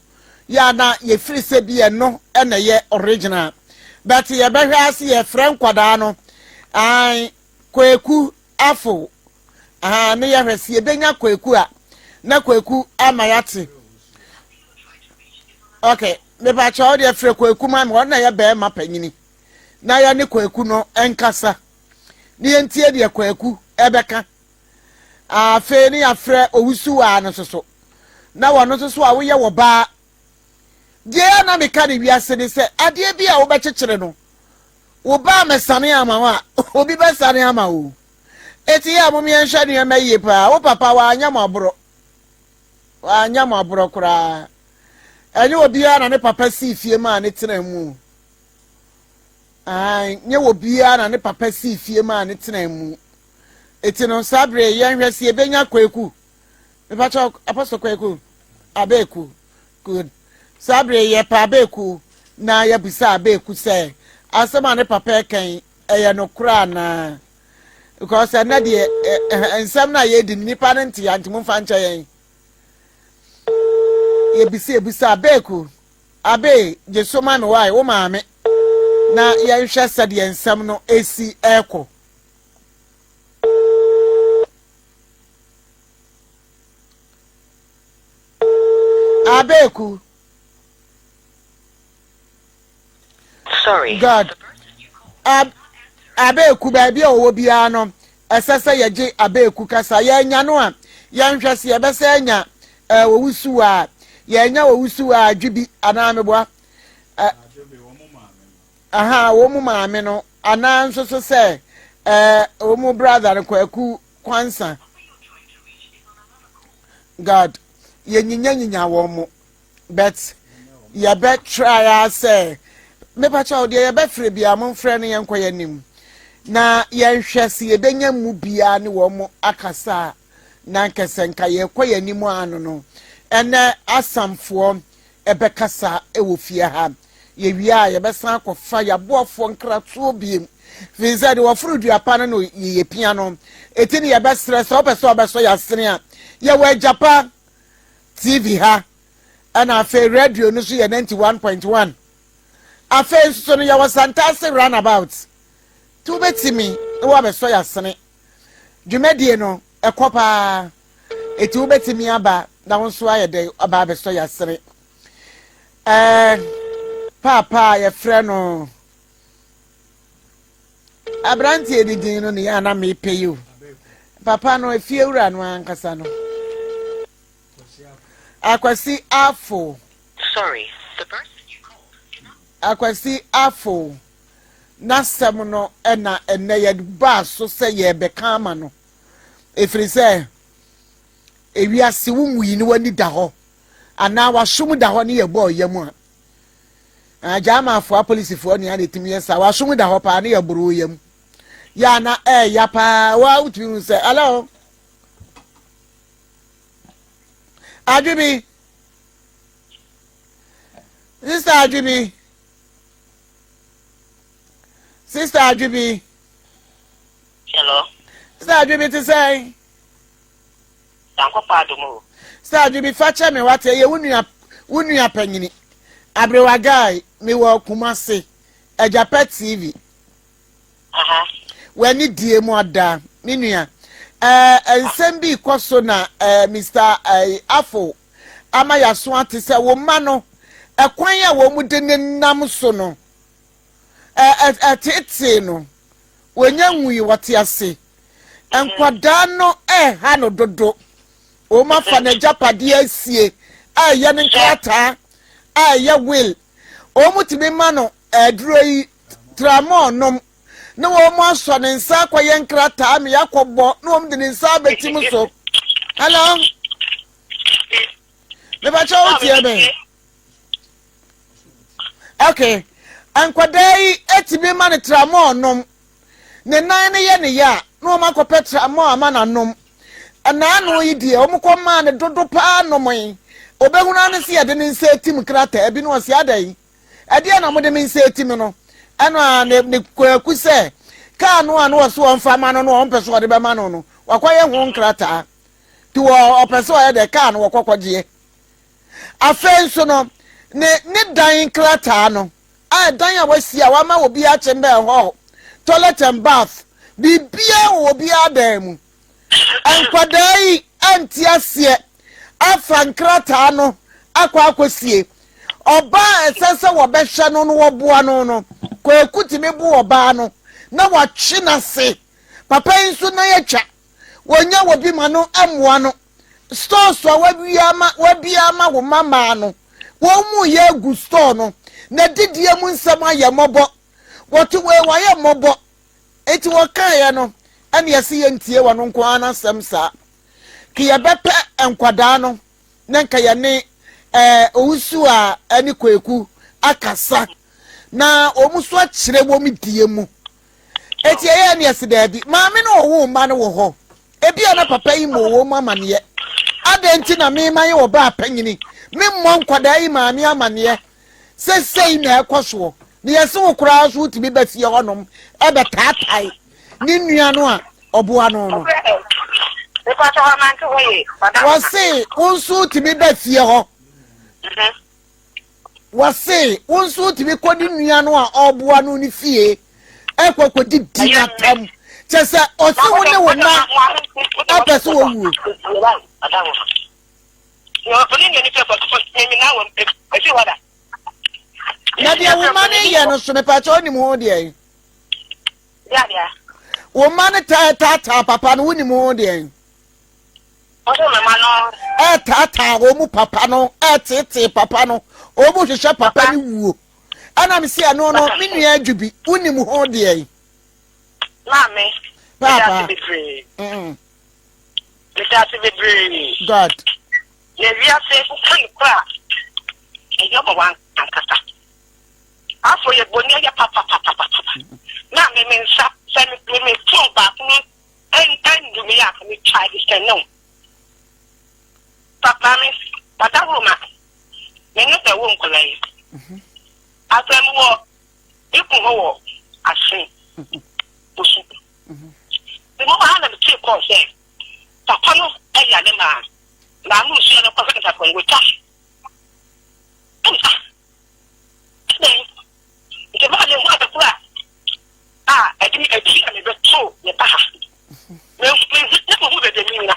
yɛ a na yɛfiri sɛ bi ɛno na ɛyɛ original. But yɛbɛhwɛ ase yɛfrɛ nkwadaa no, ae, Kwaku Afo, aha, ne yɛhwɛ sɛ yɛbɛnya Kwaku a, na Kwaku ama yɛate. Okay, mepakyɛ wo deɛ frɛ Kwaku ma me, ɔno na ɛyɛ bɛrima panyini. na yɛne Kwaku no nkasa na yɛntie deɛ Kwaku ɛbɛka. Afei ne yɛafrɛ Owusuwaa no nso so na wɔno nso so a woyɛ wɔ baa. Deɛ a na meka ne wiase ne sɛ adeɛ bi a wobɛkyekyere no, Wo ba ammɛsane ama wo a, obi bɛsane ama wo. Eti yɛ a mom yɛnhwɛ nneɛma yie paa. Wo papa wanyɛ mo aborɔ. Wanyɛ mo aborɔ koraa. Ɛnyɛ obiara na ne papa sii fie maa ne tena mu. Ae, nyɛ obiara na ne papa sii fie maa ne tena mu. Eti no, saa bere yɛnhwɛ sɛ yɛbɛnya Kwaku. Mepakyɛ Apostle Kwaku, Abeku. Good. Saa bere yi yɛpɛ Abeku na yɛabisa Abeku sɛ asɛm a ne papa reka yi ɛyɛ nokorɛ anaa? Because ɛnɛ deɛ nsɛm no a yɛredi no nipa no nte ya nti momfa nkyɛ yɛn. Yɛbisa yɛbisa Abeku, Abe gye so ma me wae wo maame na yɛnhwɛ sɛdeɛ nsɛm no ɛsi ɛrekɔ. Abeku. Sorry. God. Ab Abeku baabi a ɔwɔ biara no ɛsɛ sɛ yɛgye Abeku kasa. Yɛanya no a yɛnhwɛ sɛ yɛbɛsɛ anya eh, owusu a yɛanya owusu a adwi bi anaa meboa. Eh, aha wɔn mu maame no anaa nso so sɛ eh, wɔn mu brother no Kwaku Kwansa. God yɛnyinyanyinya wɔn mo but yɛbɛ try ara sɛ mepakyɛw deɛ yɛbɛfrɛ biara momfrɛ no yɛnkɔ yɛn anim na yɛnhwɛ sɛ yɛbɛnya mu biara ne wɔn mo akasa a na nkɛsɛ nka yɛkɔ yɛn anim ano no ɛnɛ asamfoɔ ɛbɛkasa wɔ fie ha. Yɛwie a, yɛbɛsan akɔfa yɛaboafoɔ nkratoɔ biem. Firi sɛ deɛ wɔforo dua pa no no yɛyɛ pia no. Eti ne yɛbɛsrɛ sɛ wopɛ sɛ wɔbɛsɔ yɛasene a, yɛwɔ Agyapa TV ha, ɛna afei radio no so yɛ 91.1. Afei nso so no yɛwɔ Santase Runabout. Nti wobɛtumi na woabɛsɔ yɛasene. Dwumadie no, ɛkɔ paa. Eti wobɛtumi aba na wo nso ayɛ dɛn aba abɛsɔ yɛasene. Ɛɛ paapa a yɛfrɛ no aberanteɛ ne din no ne yɛ ana mepɛ yi o. Papa no efiewura no ankasa no. Akwasi Afo. Sorry, the person you called cannot. Akwasi Afo n'asɛm no na ɛnɛ yɛbaa so sɛ yɛrebɛka ama no. Ɛfiri sɛ ewiase wo nwui ne w'ani da hɔ anaa w'asom da hɔ ne yɛbɔɔ yam a Gyamafoɔ apolisifoɔ nea na ɛtumi yɛ saa w'asom da hɔ paa ne yɛboro yam yɛ ana ɛɛya paa wa wotumi hu sɛ hello adwebi sister adwebi sister adwebi Hello. Sister Adwebi te sɛn? Nyankopɔn adom o. Sister Adwebi fa kyɛ me wate ɛyɛ wo nua wo nua panyini. Aberewa guy me wɔ Kumasi Agyapa TV. Aha. W'ani die mu ada me nua. Ɛɛ nsɛm bi kɔ so na ɛɛ Mr. Ɛɛ Afo ama yaso ate sɛ wo mma no ɛkwan a wɔn de ne nam so no ɛɛ ɛtetee no. Wɔnya nwui, wɔte ase. Nkwadaa no reha no dodo. Wɔafa n'agyapadeɛ asie a ɛyɛ ne nkrataa a ɛyɛ will. Wɔtumi ma no aduro yi tramɔɔ nom na wɔn asɔ ne nsa akɔyɛ nkrataa ma yɛakɔbɔ na wɔn de ne nsa abɛtim so. Hello? Mepakyɛ wo tie me. Okay. Nkwadaa yi etumi ma no tramɔɔ nom. Ne nan no yɛ ne ya a, na wɔn akɔpɛ tramɔɔ ama no anom. Ɛnaano yi deɛ, wɔn kɔ maa no dodo paa nomoe. Obehunu ano sɛ yɛde ne nsa etim krataa bi na ɔsi adɛn? Ɛdeɛ na wɔde me nsa etim no? Ɛna ne ne kwaku sɛ kaa no a na wɔso wɔn fa ma no no wɔn pɛ so wɔde bɛma no no wakɔyɛ ho nkrataa. Ti wɔ ɔpɛ sɛ ɔyɛ dɛ kaa no wɔkɔ kɔgyeɛ. Afei nso no, ne ne dan nkrataa no, a dan a wasi a wama obiara chamber hall, toilet and bath, biribiara wɔ obiara dan mu. Nkwadaa yi ante aseɛ afa nkrataa no akɔ akɔsie. Ɔbaa a ɛsɛ sɛ wɔbɛhwɛ no no wɔboa no no, Kwaku tumi bo ɔbaa no na watwe n'ase. Papa yi nso nan atwa. Wɔnya wɔ bi ma no mmoa no. Stores a wabue ama wabue ama wo mma mmaa no, wɔn mu yɛ agu store no, na didie mu nsɛm ayɛ mmɔbɔ. Wɔte wei wɔayɛ mmɔbɔ. Enti wɔkaeɛ no, ɛne yɛse yɛntie wɔn nko ara n'asɛm saa. Ke yɛbɛpɛ nkwadaa no na nka yɛne ɛɛ Owusu a ɛne Kwaku akasa na wɔn nso akyerɛ wɔn die mu. Eti ɛyɛ ne yɛse daabi, maame no ɔwoo mma no wɔ hɔ. Ebia na papa yi mmɔɔ wɔn mu amaneɛ. Adɛn nti na me mayɛ ɔbaa panyini, memmɔ nkwadaa yi maame amaneɛ sɛ sei na ɛkɔ soɔ? Na yɛse wo koraa nso wotumi ba fie hɔnom ɛbɛtaatae ne nua no a ɔboa no no. Wɔse wo nso wotumi ba fie hɔ. Wɔse wo nso wotumi kɔ ne nua no a ɔboa no ne fie ɛkɔ kɔdi di n'atam. Kyɛ sɛ ɔse wo ne wo mma apɛ sɛ wɔwuo. Na deɛ wo mma no yɛ no so mepakyɛ wonim ho deɛ? Wo mma no taataa papa no wonim ho deɛ? Ɛretaataa wɔn mu papa no, ɛreteetee papa no, wɔn mu hwehwɛ papa no wuo. Ɛna me si ɛno no, me nua adwu bi, wonim ho deɛ. Maame, meda ase bebree. Meda ase bebree. God. Na wiase woka no kora a, ɛyɛ ma wankasa. Afɔ yɛ bɔne yɛ papapapapa. Maame, me nsa, sɛ me me phone baako no ɛndu me a me twa de sɛne wo. Pa maame wadaworo ma me ne bɛwo nkwadaa yi. Afei me wɔ me kun hɔ wɔ ase osu. Me wɔ ha na me tee kɔɔ sɛ papa no ɛyare maa maame osua no kɔhwɛ no papa no wotwa. Ɛna ah ɛdɛn nti maa me ho adekora a ɛde me akyi a mebɛtoo me ba ha. Mehu na mehu baabi a menyina.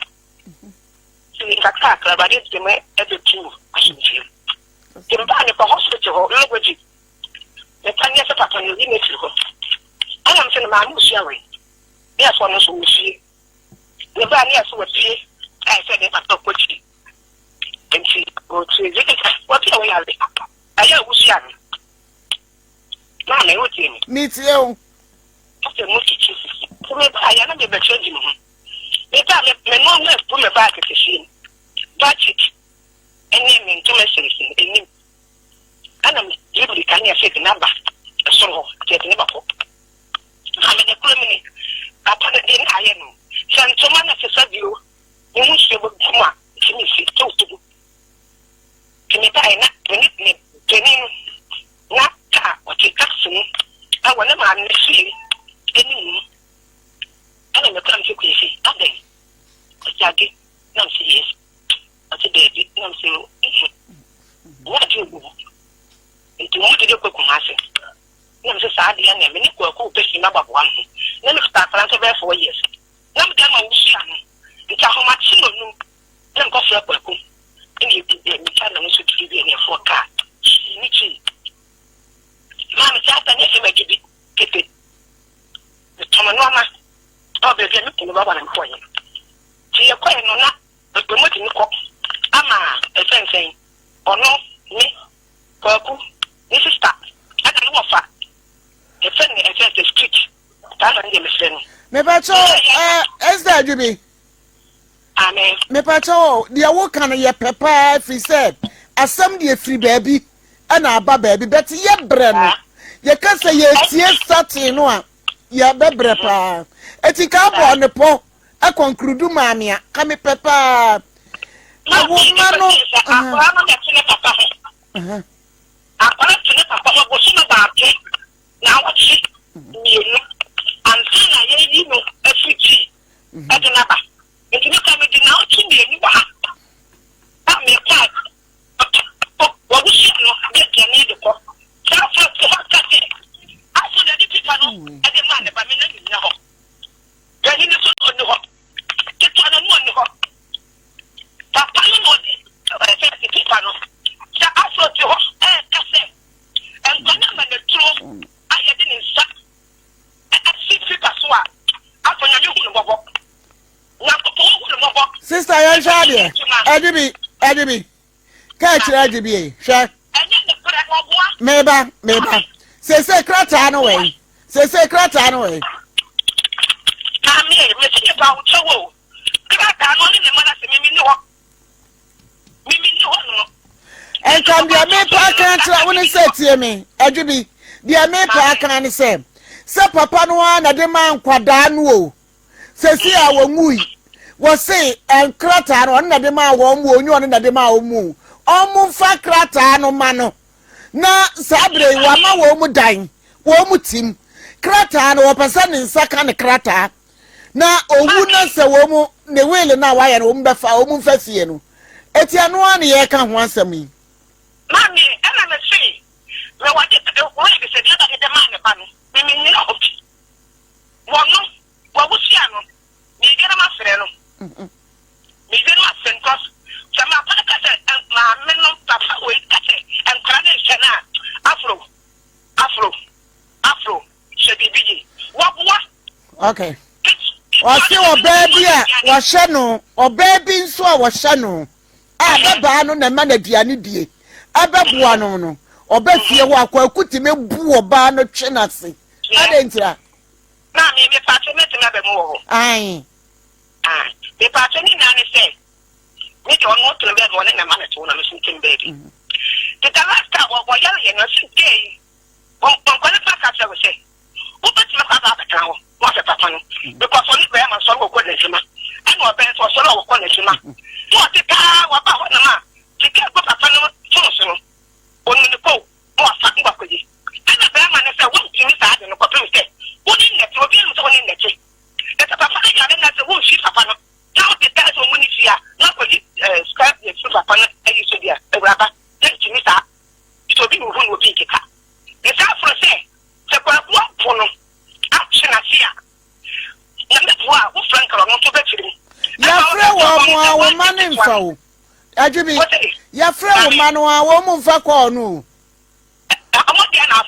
Nti nkakrakra Awurade de me bɛtuu asomdwoeɛ mu. Nti mebaa mekɔ hospital hɔ Lobogye. Mepa nyɛ sɛ papa no yi me afiri hɔ. Ɛna mesɛ no maame osua wei. Ne ɛsɛ ɔno nso wɔ fie. Mebaa ne ɛsɛ wapue a ɛsɛ ne papa kɔ kyiri. Nti ɔtie wɔte a wɔyare. Ɛyɛ a wosua no. Maame, wotie me? Metie wo. Afei mo tutu sisi. Nti mebaa yɛ na mebɛkyerɛ gye me ho. Mebaa me me nneɛma agu me baage kɛseɛ mu. Budget ɛne me ntoma sinsin anim. Ɛna mede mirika ne ɛsɛ de n'aba soro hɔ nti ɛde ne ba kɔ. Maame ne kura mu ni. Papa no deɛ na ayɛ no. Sɛ ntoma no sesa bio ne ho nsuo bɛgu mu a ntumi nsi sɛ wotugu. Nti mebaeɛ na me ne me panin no na kaa ɔte taxi mu wɔ ne maame fie anim ɛna mekɔa mese Kwesi adɛn? Ɔse ade na mese yes ɔse daabi na mese nhu nyɛ ade ogu hɔ nti wɔn de kɔ Kumasi na mese saa adeɛ nea me ne Kwaku bɛsi mababoa me ho na mekuta akwadaa nso bɛyɛ 4 years na mede ama wosua no nti ahomakye na onum na mekɔfrɛ Kwaku ɛna yɛdi meka na mo nso tiri bi ɛna ɛfoɔ kaa kyii ne kyii maa me saa ta ne ɛsɛ ma bi kete metɔn nneɛma ɛwɔ baabi a me kunu baba na mekɔɛ nti yɛkɔɛ no na ɛmɔtumi kɔ ama ɛsɛnsɛn ɔno me Kwaku ne sister ɛna ne wɔfa ɛfɛ ne ɛsɛ sɛ street saa na ne deɛ mefrɛ no. Mepakyɛw ɛɛ Esther Adwubi. Amen. Mepakyɛw deɛ woka no yɛ pɛ paa firi sɛ asɛm deɛ firi baabi ɛna aba baabi bɛte yɛ brɛ no yɛka sɛ yɛtie starting no a yɛbɛbrɛ paa eti ka abɔ ne pɔ ɛkɔnkrudu maame a ka mepɛ paa ɛwo mma no. Akwadaa no na ɛte ne papa ho. Akwadaa te ne papa ho bosome baako na awɔtwe mmienu ansa na yɛyi no afiri tii ɛde no aba. Nti ne kora medi naawɔtwe mmienu wɔ ha a mekɔ a wɔwosua no de aduane de kɔ. Saa afɔ te hɔ ka sɛ afɔ na ɛde pipa no ɛde maa ne ba me na mennya hɔ. Panin no nso ɔnni hɔ. Ketewa no no ɔnni hɔ. Papa no na ɔde ɛsɛ pipa no. Sɛ afɔ te hɔ ɛɛka sɛ nkwa no ama n'aturo a yɛde ne nsa asi pipa so a afɔ Nyame hu no mmɔbɔ. Nyankopɔn hu no mmɔbɔ. Sister yɛnhwɛ adeɛ ɛde bi ɛde bi kaa kyerɛ agye bi hwɛ. Ɛnyɛ nokorɛ ɔboa. Meba meba sese krataa no wɔ yi. Seesei krataa no wɔ he? Maame e, mese mepa wo kyɛw o, krataa no ɔne ne mma no ase, me menni hɔ. Me menni hɔ nom. Nka deɛ mepa aka akyerɛ wo ne sɛ tie me, adwe bi. Deɛ mepa aka ne sɛ, sɛ papa no ara na de maa nkwadaa no o, Sɛsi a wɔnwui. Wɔse nkrataa no ɔno na de maa wɔn mu onye ɔno na de maa wɔn mu. Wɔn mfa krataa no ma no. Na saa bere yi wama wɔn mu dan, wɔn mu tim. Krataa no wɔpɛ sɛ ne nsa ka ne krataa. Na owu na sɛ wɔn mu ne wele no a wayɛ no wɔn bɛfa wɔn mfa fie no. Eti ɛno ara na yɛreka ho asɛm yi. Maame, ɛna me se, me wɔde wele sɛ deɛ ɛba de bɛmaa ne ba no, me menyina hɔ bi. Wɔno, wɔwusia no, meyɛ na mafrɛ no. Meyɛ no afrɛ no because sɛ mapa no ka sɛ maame no papa wei ka sɛ nkwadaa no nhyɛ no a, afro, afro, afro, hyɛ biribi yie. Wɔboa. Okay. Ɔse ɔbaa bi a wɔhyɛ no, ɔbaa bi nso a wɔhyɛ no a bɛbaa no na ɛma no aduane die, ɛbɛboa no no, ɔbɛ fie hɔ a kwaku tumi bu ɔbaa no twe n'ase. Adɛn ntira? Maame, mepatwo mɛtumi aba mu wɔ hɔ? Ae. Ah, mepatwo ne nyinaa ne sɛ, me deɛ ɔno ɔtena baabi, ɔne ne mma na ɛte hɔ na me nso metem baabi. Nti the last time wɔyare yɛ no, ɛsi dɛ yi, nkwa ne fa ka kyerɛ me sɛ, wobɛtumi akɔ aba abɛtena hɔ na wahwɛ papa no, because ɔne bɛrima nsɔre wɔkɔ n'adwuma, ɛna ɔbɛn nso ɔsɔre a wɔkɔ n'adwuma. Na ɔte paa wɔba hɔ nom a, sika egu papa no fon so no, ɔnu ne kɔw. na wafa ne wakɔyi. Ɛna bɛɛma no sɛ wontumi saa ade no kɔpem sɛ wo ne nnɛte, obiara nim sɛ wo ne nnɛte. Na sɛ papa no yare na sɛ wonfii papa no na wote kaa sɛ ɔmo ne fie a na akɔyi eh, sika de afiri papa no ayi so deɛ, awuraba, yɛntumi saa. Sɛ obi wuhu na obi nkeka. Ne saa foro sɛ, sɛ Kwaku apo no atwe n'ase a, na meboa a, wofrɛ nkara ɔno nso bɛkyere mu. Yɛfrɛ wɔn a wo mma no mfa o. Adwe bi, yɛfrɛ wo mma no a wɔn mu mfa kɔɔ no o.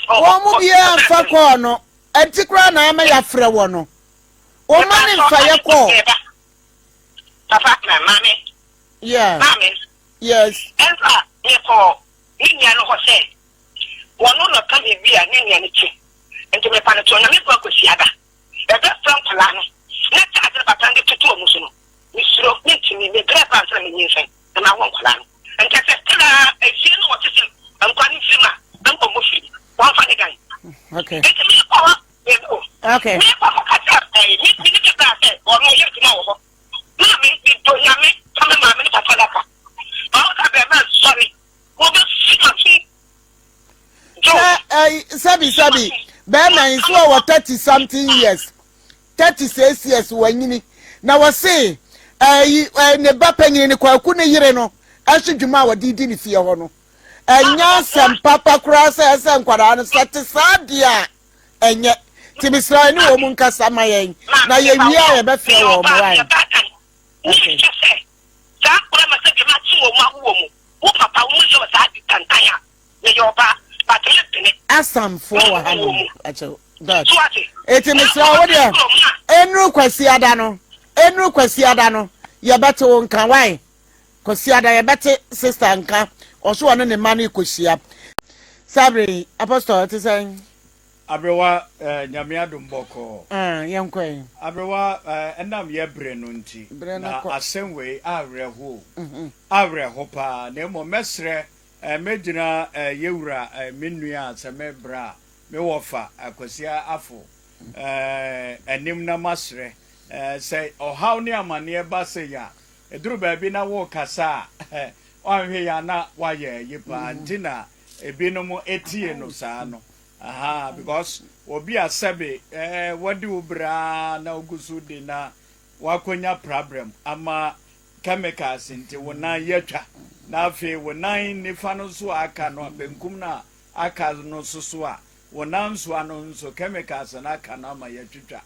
Wɔn mu biara mfa kɔɔ no. Ɛnti koraa na ama yɛafrɛ wɔ no. Wɔn mma no mfa yɛ kɔɔ. Papa, na maame. Yeah. Maame. Yes. Ɛnfa mekɔɔ ne nua no hɔ sɛ wɔn no ka biribi a ne nua no ti. Nti mepa no to na mekɔ akɔsi ada. Ɛbɛfrɛ nkwadaa no na charge no papa no de toto wɔn so no. Mesuro, mentumi, mebrɛ paa ansa na manyinsɛn na mawo nkwadaa no. Nka sɛ still a efie no wɔte sɛ nkwadaa no mfiri mu a, anka wɔn firi mu, wɔmfa ne dan. Okay. Nti mekɔ hɔ, mebo, Okay. mekɔ hɔ ka kyerɛ ɛɛ me me ne me bra sɛ ɔno ɔyɛ adwuma wɔ hɔ. Na me medɔ Nyame ka me maame ne papa daka. Ɔno ka bɛrima nsɔre, wɔbɛsi m'asom. Sɛ ɛyi sɛbi sɛbi bɛrima yi nso ɔwɔ 30 something years. 36 years wanyini na wɔse ɛyi ɛɛ ne ba panyin ne Kwaku ne yere no ɛso dwuma a wɔde di ne fie hɔ no ɛnyɛ asɛm papa koraa sɛ ɛsɛ nkwadaa no sɛ te saa deɛ a ɛnyɛ nti mesrɛ ne wɔn mu nkasa ma yɛn na yɛwie a yɛbɛfrɛ wɔn mo wae. Okay. Saa akora ma sɛ deɛ ma te wɔn mu awo wɔn mu wo papa wo mu yɛ wɔ saa tantan a meyɛ ɔbaa but me pene. Asamfoɔ wɔ ha nom akyɛw God eti mesrɛ wo deɛ enuru kwasiada no enuru kwasiada no yɛbɛte wo nka wae kwasiada yɛbɛte sister nka ɔso ɔne ne mma no kɔhyia sabere apostle ɛte sɛn. Aberewa eh, Nyame adom bɔkɔɔ. Ah, yɛnkɔ ɛ. Aberewa eh, ɛnam yɛ bere no nti, Bere no na kɔ. asɛm wei awerɛho o, awerɛho paa, na mmom mɛsrɛ eh, mɛgyina eh, yɛwura eh, me nua a sɛ me bra a, me wɔfa eh, Kwasi Afo eh, anim na masrɛ eh, sɛ ɔhaw ne amaneɛ ba sei a, ɛduru baabi na worekasa a, woanhwɛ yie a na woayɛ ayi paa, nti na ebinom tie no saa no. Ahaa because obi a sɛbe eh, wadi wo bere ara na ogu so di na wakonya prabrɛm ama chemicals nti wo nan yɛtwa na afei wo nan nifa no nso a aka no a benkum no a aka no nso so a wo nan nsoa no nso chemicals no aka no ama yɛtwitwa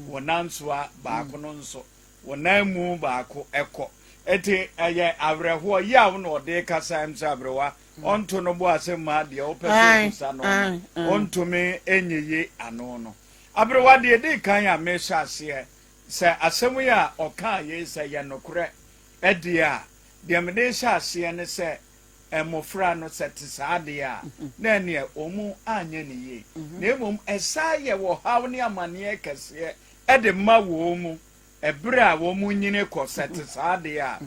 wo nan nsoa baako no nso wo nan mu baako ɛkɔ eti ɛyɛ awerɛhoɔ yaw na ɔde kasa ɛm sɛ aberewa Ɔnto no bo ase mma deɛ wopɛ sɛ ɔbisa no no, ɔntumi nyiyi ano no. Aberewa, deɛ ɛdi kan a mehyɛ aseɛ, sɛ asɛm yi a ɔkaa yei sɛ yɛ nokorɛ deɛ a, deɛ mede rehyɛ aseɛ ne sɛ, Mmofra no, sɛ ɛte saa deɛ a, na ɛneɛ wɔn anyɛ no yie. Na mmom ɛsan yɛ ɔhaw ne amaneɛ kɛseɛ de ma wɔn mu ɛberɛ a wɔn nyini kɔ, sɛ ɛte saa deɛ a.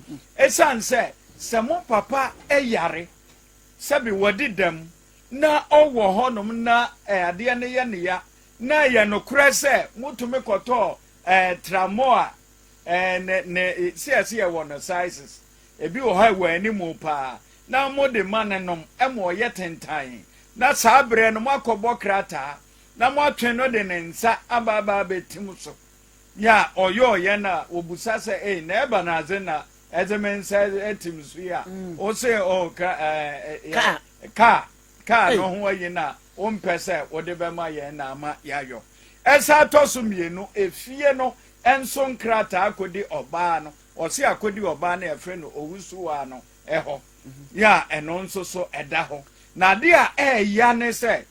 Ɛsiane sɛ, sɛ mo papa yare, sɛbe wadi dɛm, na ɔwɔ hɔnom na adeɛ no yɛ no ya, na ɛyɛ nokorɛ sɛ motumi kɔtɔɔ tramɔ a, ne, ne, sɛ yɛse yɛwɔ no sizes, Ebi wɔ hɔ a ɛwɔ anim paa na mode ma no nom ma ɔyɛ tentann, na saa berɛ no moakɔbɔ krataa na moatwe no de ne nsa aba aba abɛtim so. Yɛ a ɔyɔɔyɛ no a, wɔbusa sɛ, Ei, na ɛba no adze na ɛdze me nsa atim so yi a? Wose, Oh, kra, ɛɛ, Kaa. kaa, kaa Ei. no ho ayi no a wompɛ sɛ wode bɛma yɛn na ama yɛayɔ. Ɛsan tɔ so mmienu, efie no nso nkrataa kɔdi ɔbaa no Ɔse akɔdi ɔbaa no a yɛfrɛ no Owusuwaa no hɔ, yɛ a ɛno nso so ɛda hɔ. Na adeɛ a ɛɛya ne sɛ,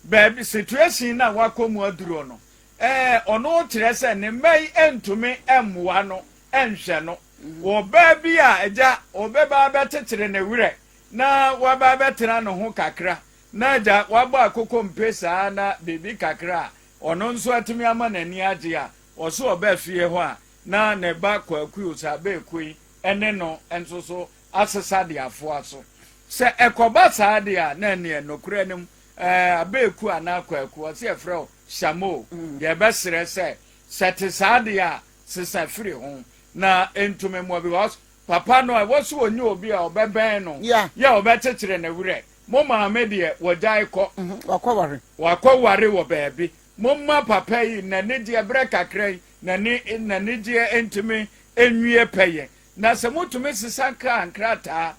baabi, situation no a wakɔ mu aduro no, ɛɛ, ɔno kyerɛ sɛ ne mma yi ntumi mmoa no nhwɛ no. Ɔbaa bi a agya ɔbɛba abɛkyekyere ne werɛ na waba abɛtena ne ho kakra, na agya wabɔ akoko mpe saa na biribi kakra a ɔno nso atumi ama n'ani agye a, ɔse ɔba fie hɔ a, na ne ba Kwaku Osabeekoi ne no nso so asesa de afoa so. Sɛ ɛkɔba saa deɛ a, na ɛneɛ nokorɛ no mu ɛɛ Abeeku anaa Kwaku, ɔse yɛfrɛ wo Shamoo, yɛbɛsrɛ sɛ, sɛ te saa deɛ a, sesa firi ho na ɛntumi mmoa because papa no ɛwɔ sɛ ɔnya obi a ɔbɛbɛn no Yeah. yɛ a ɔbɛkyekyere ne werɛ. Mo maame deɛ wɔgyae kɔ. Wakɔware. Wakɔware wɔ baabi. Momma papa yi n'anigyeɛ berɛ kakra yi n'ani n'anigyeɛ ntumi nwie pɛyɛ. Na sɛ motumi sesa kaa nkrataa,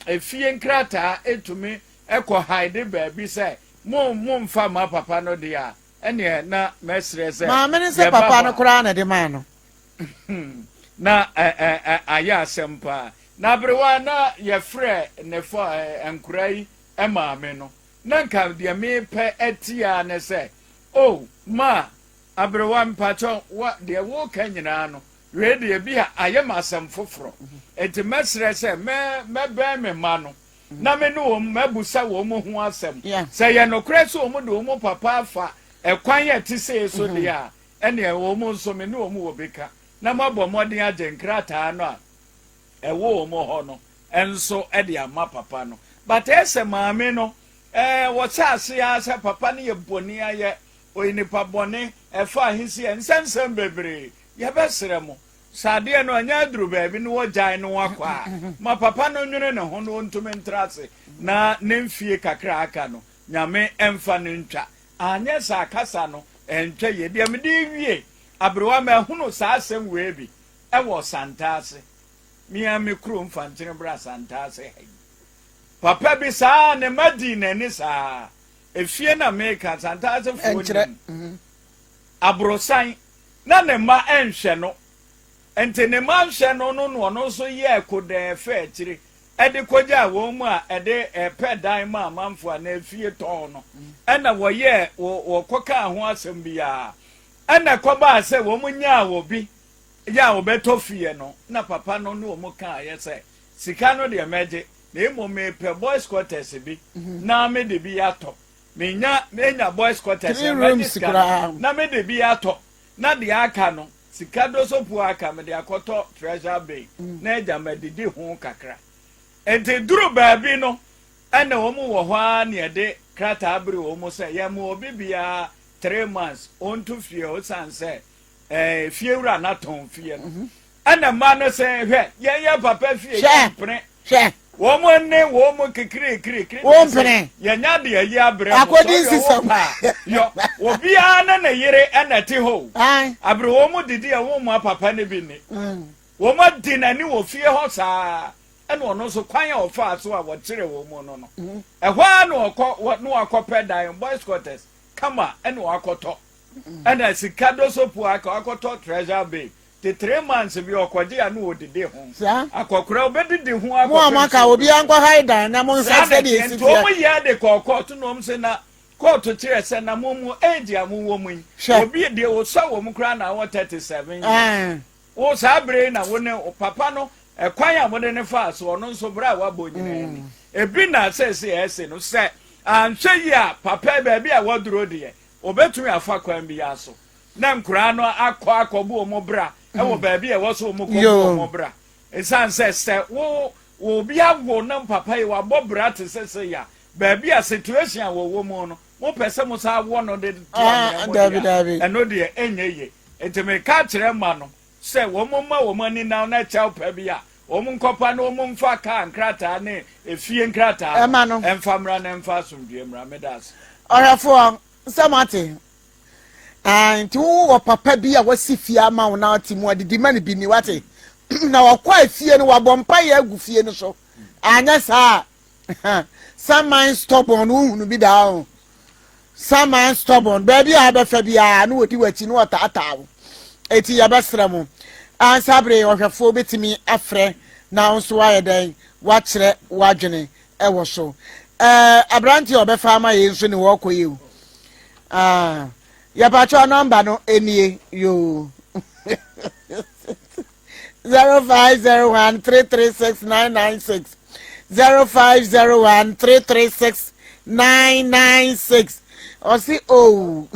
efie nkrataa tumi kɔ hide baabi sɛ mo momfa mma papa no deɛ a, ɛneɛ na mɛsrɛ sɛ Maame no sɛ yɛba papa hɔ no a. koraa na ɛde maa no. Na ɛ ɛ ɛ ayɛ asɛm paa. Na aberewa na yɛfrɛ ne fa ɛ nkora yi maame no. Na nka deɛ mepɛ atie ara ne sɛ, Oh, ma, aberewa, mpakyɛw, wa, deɛ woreka nyinaa no, wei deɛ ebia ayɛ me asɛm foforɔ. Enti mɛsrɛ sɛ mɛ, mɛbɛn me mma no, na me ne wɔn mɛbusa wɔn ho asɛm. Yeah. Sɛ ɛyɛ nokorɛ sɛ wɔn de wɔn papa afa ɛkwan a ɛte sei so deɛ a, ɛnneɛ wɔn nso me ne wɔn wɔ bi ka, na moabɔ mmɔden agye nkrataa no a ɛwɔ wɔn hɔ no nso de ama papa no. But ɛsɛ maame no ɛɛ wɔhyɛ ase ara sɛ papa no yɛ bɔne ayɛ, ɔyɛ nipa bɔne, ɛfa ahesie, nsɛnsɛm bebree. Yɛbɛsrɛ mo, sɛ adeɛ no anya aduru baabi na wɔgyae no akɔ a, ma papa no nwene ne ho na ɔntumi ntra ase na ne mfie kakra a aka no, Nyame mfa no ntwa. Anyɛ saa kasa no ɛntwa yie. Deɛ mede rewie, aberewa mahunu saa asɛm wei bi ɛwɔ Santase. Me ara me kurom Fankyene bra Santase ha yi. Papa bi saa ne mma dii n'ani saa. Efie na meka Santasefoɔ Ɛnkyerɛ. nim. Aborosan na ne mma nhwɛ no. Nti ne mma nhwɛ no no na ɔno nso yɛɛ kodɛɛ fɛ akyire ɛde kɔgyaa wɔn mu a ɛde ɛpɛ dan ma amanfoɔ anaa efie tɔn no. Ɛna wɔyɛɛ wɔkɔkaa ho asɛm biara. Ɛna ɛkɔbaa sɛ wɔn nyaa obi yɛ a wɔbɛtɔ fie no, na papa no ne wɔn kaeɛ sɛ, Sika no deɛ mɛgye, na mmom mepɛ boys quarters bi na mede bi atɔ. Menya menya boys quarters Three a, mɛgye rooms sika no koraa. na mede bi atɔ, na deɛ aka no, sika dosopuo a aka mede akɔtɔ treasure bay na agya madidi ho kakra. Nti duru baabi no, ɛna wɔn wɔ hɔ ara na yɛde krataa bere wɔn sɛ yɛma obi biara 3 months ɔntu fie osiane sɛ ɛɛ fiewura no atɔn fie no. Ɛna mmaa no sɛ, hwɛ, yɛn yɛ papa fie, Hwɛ, yɛmpene. hwɛ. Wɔn ne wɔn mu kikirikirikiri. Wɔmpene. Yɛnya deɛ yi abrɛ mo. Akɔdi Sɛ ɔyɛ wo nsisɛm. pa a, yɔ. Obiara ne ne yere ɛna ɛte hɔ o. Ae. Abere wɔn mu didi a wɔn mu papa no bi ni. Wɔn adi n'ani wɔ fie hɔ saa. Ɛna ɔno nso kwan a ɔfaa so a wɔkyeree wɔn mu no no. Ɛhɔ ara na ɔkɔ wɔ na wakɔpɛ dan boys quarters kama ɛna wakɔtɔ. Ɛna sika dosopo aka wakɔtɔ treasure bay. Te 3 months bi ɔkɔgye a na ɔdidi ho. Saa. Akɔkora ɔbɛdidi ho Mo a akɔpem moaka sɛ obiara ɔbɛwu. nkɔ hae dan na monhwɛ Saa na sɛdeɛ ɛteɛ. ɛsi Nti wɔn teɛ. yɛ de kɔɔ kɔɔto na wɔn se na kɔɔto kyerɛ sɛ na mo mu age a mowɔ mu yi, Hwɛ. obi deɛ ɔsua wɔ mu koraa na awɔ 37 years. Ɛɛ. Wo saa bere yi na wo ne wo papa no Ɛkwan a mode no faa so, ɔno nso bra a wabɔ nyinaa ni. Ebi na seesei ɛresi no, sɛ anhwɛ yie a, papa yi baabi a waduro deɛ, ɔbɛtumi afa kwan biara so na nkoraa no akɔ akɔbu wɔn bra wɔ baabi a ɛwɔ sɛ wɔn kɔbu wɔn bra. Ɛsiane sɛ sɛ wo obi awo na papa yi wabɔ bra te sɛ sei a, baabi a situation a wɔwɔ mu no, mopɛ sɛ mo san wɔ no de to amena mu deɛ a, ɛno deɛ ɛnyɛ yie. Nti meka kyerɛ mma no sɛ wɔn mma wɔn ani nna na kyɛw pa bi a wɔn nkɔpa na wɔn mfa kaa nkrataa ne efie nkrataa no mfa mmra na mfa asomdwoeɛ mmra. Meda ase. Ɔhwɛfoɔ, sɛ moate? Ae, nti wowɔ papa bi a wasi fie ama wo na ɔte mu a, didi ma no bi ni, wate? Na ɔkɔ efie no, wabɔ mpaeɛ agu fie no so. Anyɛ saa a, saman stubborn, wohunu bi daa o. Saman stubborn, baabi a wobɛfa biara na wɔdi w'akyi na wɔtaataa wo. Eti yɛbɛsrɛ mo, ansa bere ɔhwɛfoɔ bɛtumi afrɛ na wo nso woayɛ dɛn, woakyerɛ w'adwene wɔ so. Ɛɛ aberanteɛ a ɔbɛfa ama yei nso ne wɔkɔ yi o. Ah, yɛpakyɛ nɔmba no nie yoo. 0501 336 996 0501 336 996 ɔse oh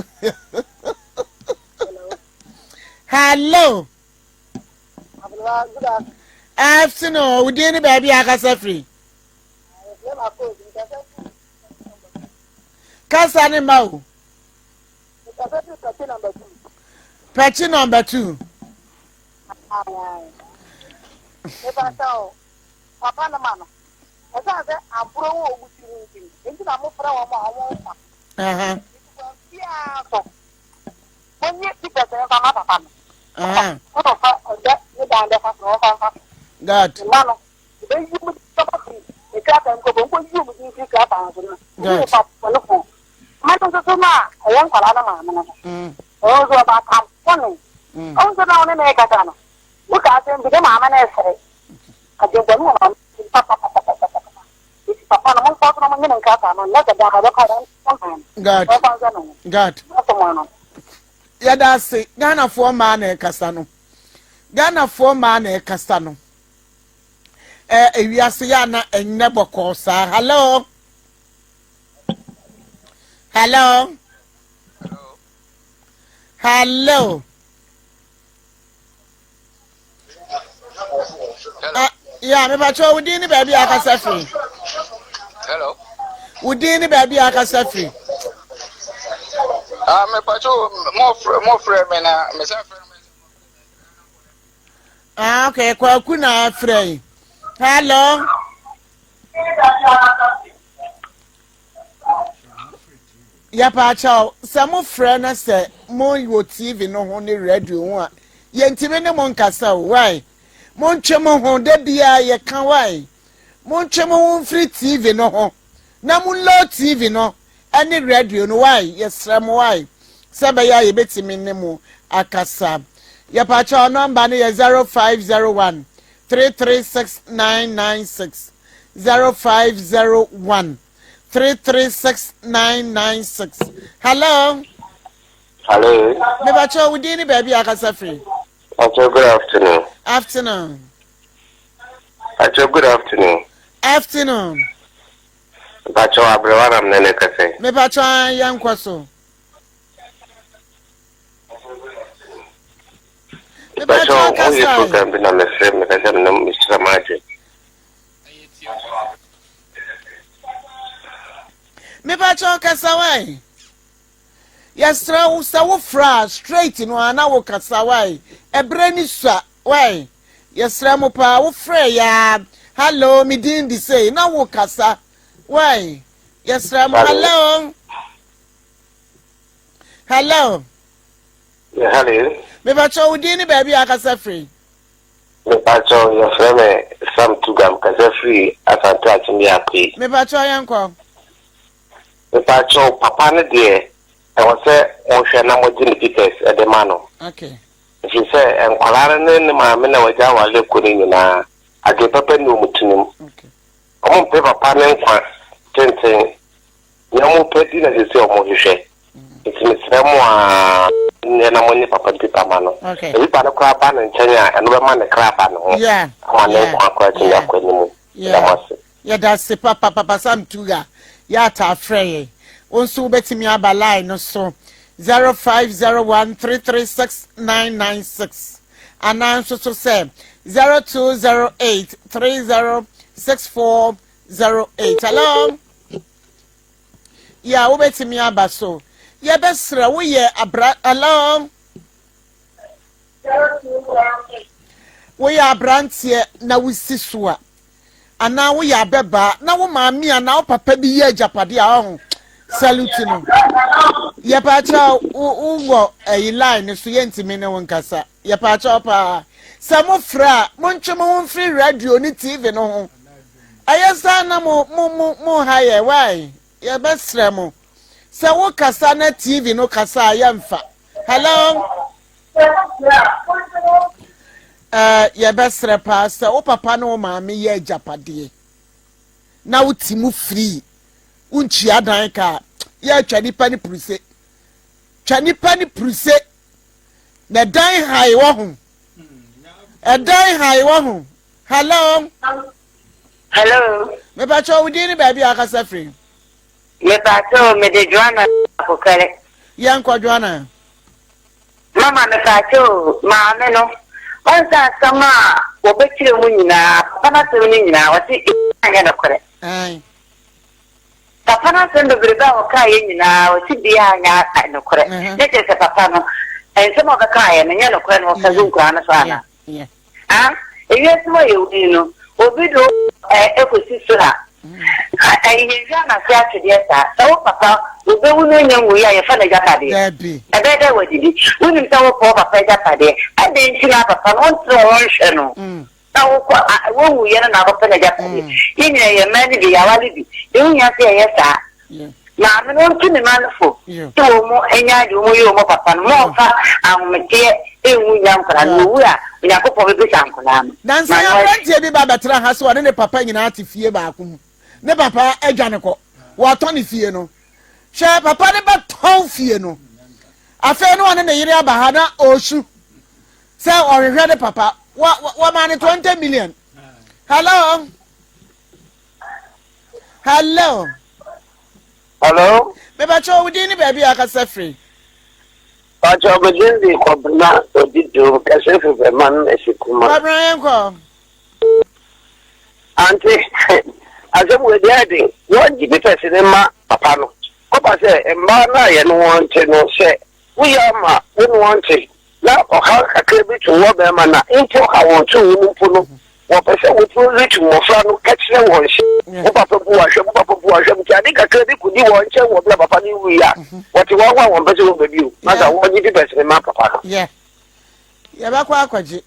hello afternoon wo din ne baabi a akasa firi kasa ne ma o pɛkyi number 2 Papa no ma no. Ɛsan sɛ aborɔ wɔ wɔn tiri mu nti, nti na mofrɛ wɔn a wɔn mfa. Nti kwan biara so, monye pictures mfa ma papa no. Ɔfa ɛdɛ ne dan bɛfa so na ɔmfa mfa so. Mma no, Obeyi wɔn din afiri ne krataa mu kɔbɔ, nkɔyi wɔn din mfiri krataa no so no, obi yɛ papa bɔnefoɔ. Mma no nso so no a ɛyɛ nkwadaa no maame no no, ɔno nso ɔba atam bɔne. Ɔno nso na wo ne no rekasa no, woka asɛm bi, ne maame no resere. Adwemmɔne wɔ maame no tirim papapapapapa. Enti papa no, momfa so na monyɛ ne nkrataa no, nyɛ sɛ daa ɔbɛkɔ a wɔmfa no, wɔmfa nhwɛ ne ho. Asɛm ano. Yɛda ase, Ghanafoɔ mmaa na ɛkasa no. Ghanafoɔ mmaa na ɛkasa no. Ɛ ewiase yɛ ana ɛnyɛ bɔkɔɔ saa. Hello. Hello. Hello. Uh, yeah, me patrɔ wo din ne baabi a akasa firi. Hello. Wo din ne baabi a akasa firi. Ah, me patrɔ mo frɛ mo frɛ me na me sa frɛ me. Ah, okay, Kwaku na afrɛ yi. Hello. Yɛpaakyɛw, sɛ mo frɛ na sɛ mo wɔ TV no ho ne radio ho a, yɛntumi ne mo nkasa o. Why? Montwe mo ho, da biara yɛka why? Montwe mo ho mfiri TV no ho na mo low TV no ɛne radio no why yɛsrɛ mo why sɛ ɛbɛyɛ a yɛbɛtumi ne mo akasa yɛpakyɛw nɔmba no yɛ 0501 336996 0501 336996 hello hello mepakyɛw wo din ne baabi a akasa firi Pakyɛw good afternoon afternoon Pakyɛw good afternoon afternoon Mpakyɛw aberewa na mene no kasa yi. Mepakyɛw an yɛn kɔ so. Mepakyɛw mo yɛ program bi na mefrɛ mepɛ sɛ mene mekyerɛ m'adwen. Mepakyɛw kasa wae. Yɛsrɛ wo sɛ wofrɛ a straight no a na wo kasa wae. Ɛberɛ ni sua wae. Yɛsrɛ mo paa wo frɛ yaa hello me din de sei na wo kasa wai yɛsrɛ mo hello hello hello mepakyɛ wo din ne baabi a akasa firi mepakyɛ yɛfrɛ me Sam Tugam kasa firi Asante Akyem Yɛakoe mepakyɛ yɛnkɔ mepakyɛ papa no deɛ ɛwɔ sɛ mohwɛ na mogye ne papers de ma no okay Ɛfiri sɛ nkwadaa no ne ne maame na wɔagya awareɛ kɔ no nyinaa, adwene papa nni wɔn tirim. Wɔmpɛ papa no nkwa tenten. Nea wɔpɛ di na ɛsɛ sɛ wɔhwehwɛ. Nti mesrɛ mo ara, nea. nhwɛ na monye papa no pipa ma no. Okay. Sɛ pipa no koraa ba ne nkyɛn a, ɛno bɛma ne kra aba ne ho Yeah. ama ne Yeah. nkwa koraa atumi Yeah. akɔ anim. Meda Yeah. mo ase. Yɛda ase papa papa Sam Tuga yɛ ataa frɛ yɛn. Wo nso wobɛtumi aba line no so 0501336996 anaa nso so sɛ 0208306408. Hello. Yeah, wobɛtumi aba so. Yɛbɛsrɛ woyɛ abra hello. Woyɛ aberanteɛ na wosi so a anaa woyɛ abɛbaa na wo maame anaa wo papa bi yɛ agyapadeɛ a ɔho salute no. Yɛpaakyɛw wo wɔ ɛyi line no so yɛntumi ne wo nkasa. Yɛpaakyɛw paa. Sɛ mo frɛ a montwe mo ho mfiri radio ne TV no ho. Ɛyɛ saa na mo mo mo mo ha yɛ why? Yɛbɛsrɛ mo. Sɛ wo kasa na TV no kasa a yɛmfa. Hello. Eh, yɛbɛsrɛ paa sɛ wo papa ne wo maame yɛ agyapadeɛ na wo ti mu firi wontua dan ka a yɛatwa nipa ne puruse twa nipa ne puruse na ɛdan hae wɔ ho ɛdan hae wɔ ho hello Hello. mepakyɛ wo din ne baabi a akasa firi Mepakyɛ mede Joanna Akokɛrɛ. Yɛnkɔ Joanna. Mama mepakyɛ o, maame no, ɔn sɛ asɛm a wɔbɛkyerɛ mu nyinaa, papa no asɛm no nyinaa, ɔse ebi anyɛ nokorɛ. Papa no asɛm bebrebe a ɔkaeɛ nyinaa, ɔse biaa anyɛ nokorɛ. Ne kyerɛ sɛ papa no, nsɛm a ɔbɛkaeɛ no, nyɛ nokorɛ na ɔka gu nkoraa no so anaa? Ah, ewiase mu a yɛwɔ yi no, obi de wo kɔsi soro a, yɛnhwɛ anase atwedeɛ saa. Sɛ wo papa, obewu na onya nwui a, yɛfa n'agyapadeɛ. Dabi. Ɛbɛyɛ dɛ wadidi. Wonim sɛ wopɛ wo papa agyapadeɛ. Adɛn nti na papa no, wontene wo ho nhwɛ no? Na wokɔ, a, wowuiɛ no na akɔpɛ n'agyapadeɛ. Yɛn nyinaa yɛn mmaa no bi, yɛaware bi. Ɛho hia sɛ yɛyɛ saa. Maame no ntu ne mma no fo sɛ wɔn nnyae deɛ wɔyɛ wɔn papa no, ma wɔmfa ahometeɛ nwu nnya nkwadaa no, wɔwu a, Onyankopɔn bɛbisa nkwadaa no. Nansa yi aberanteɛ bi ba bɛtena ha sɛ ɔne ne papa nyinaa te fie baako mu. Ne papa adwane kɔ. Wɔatɔ ne fie no. Hwɛ, papa no bɛtɔn fie no. Afei na ɔne ne yere aba ha na ɔresu sɛ ɔhwehwɛ ne papa. Wɔmaa no 20 million. Hello? Hello. Hello. Mebakyɛ wo din ne baabi a akasa firi. Bakyɛ ɔbɛdin de Kɔbena Odidum kɛse firi Bɛman Asikuma. Kɔbena yɛn kɔ. Ante asɛm wɔ deɛ ɛden wɔn gye papers ne ma papa no kɔba sɛ mmaa no a yɛne wɔn te no sɛ woyɛ ama wo ne wɔn te na ɔhaw kakra bi to wɔ bɛrima no a, mpo awɔnto wom mpo no, wɔpɛ sɛ woprohibit mmofra no ka kyerɛ wɔn sɛ, Mo papa bu ahwɛ, mo papa bu ahwɛ. Nti ade kakra bi kodi wɔn nkyɛn wɔ bere a papa no wui a, wɔte wɔn ho a wɔmpɛ sɛ wɔba bio. Masa wɔgye papers no ma papa no. Yeah. Yɛbɛkɔ akɔgye.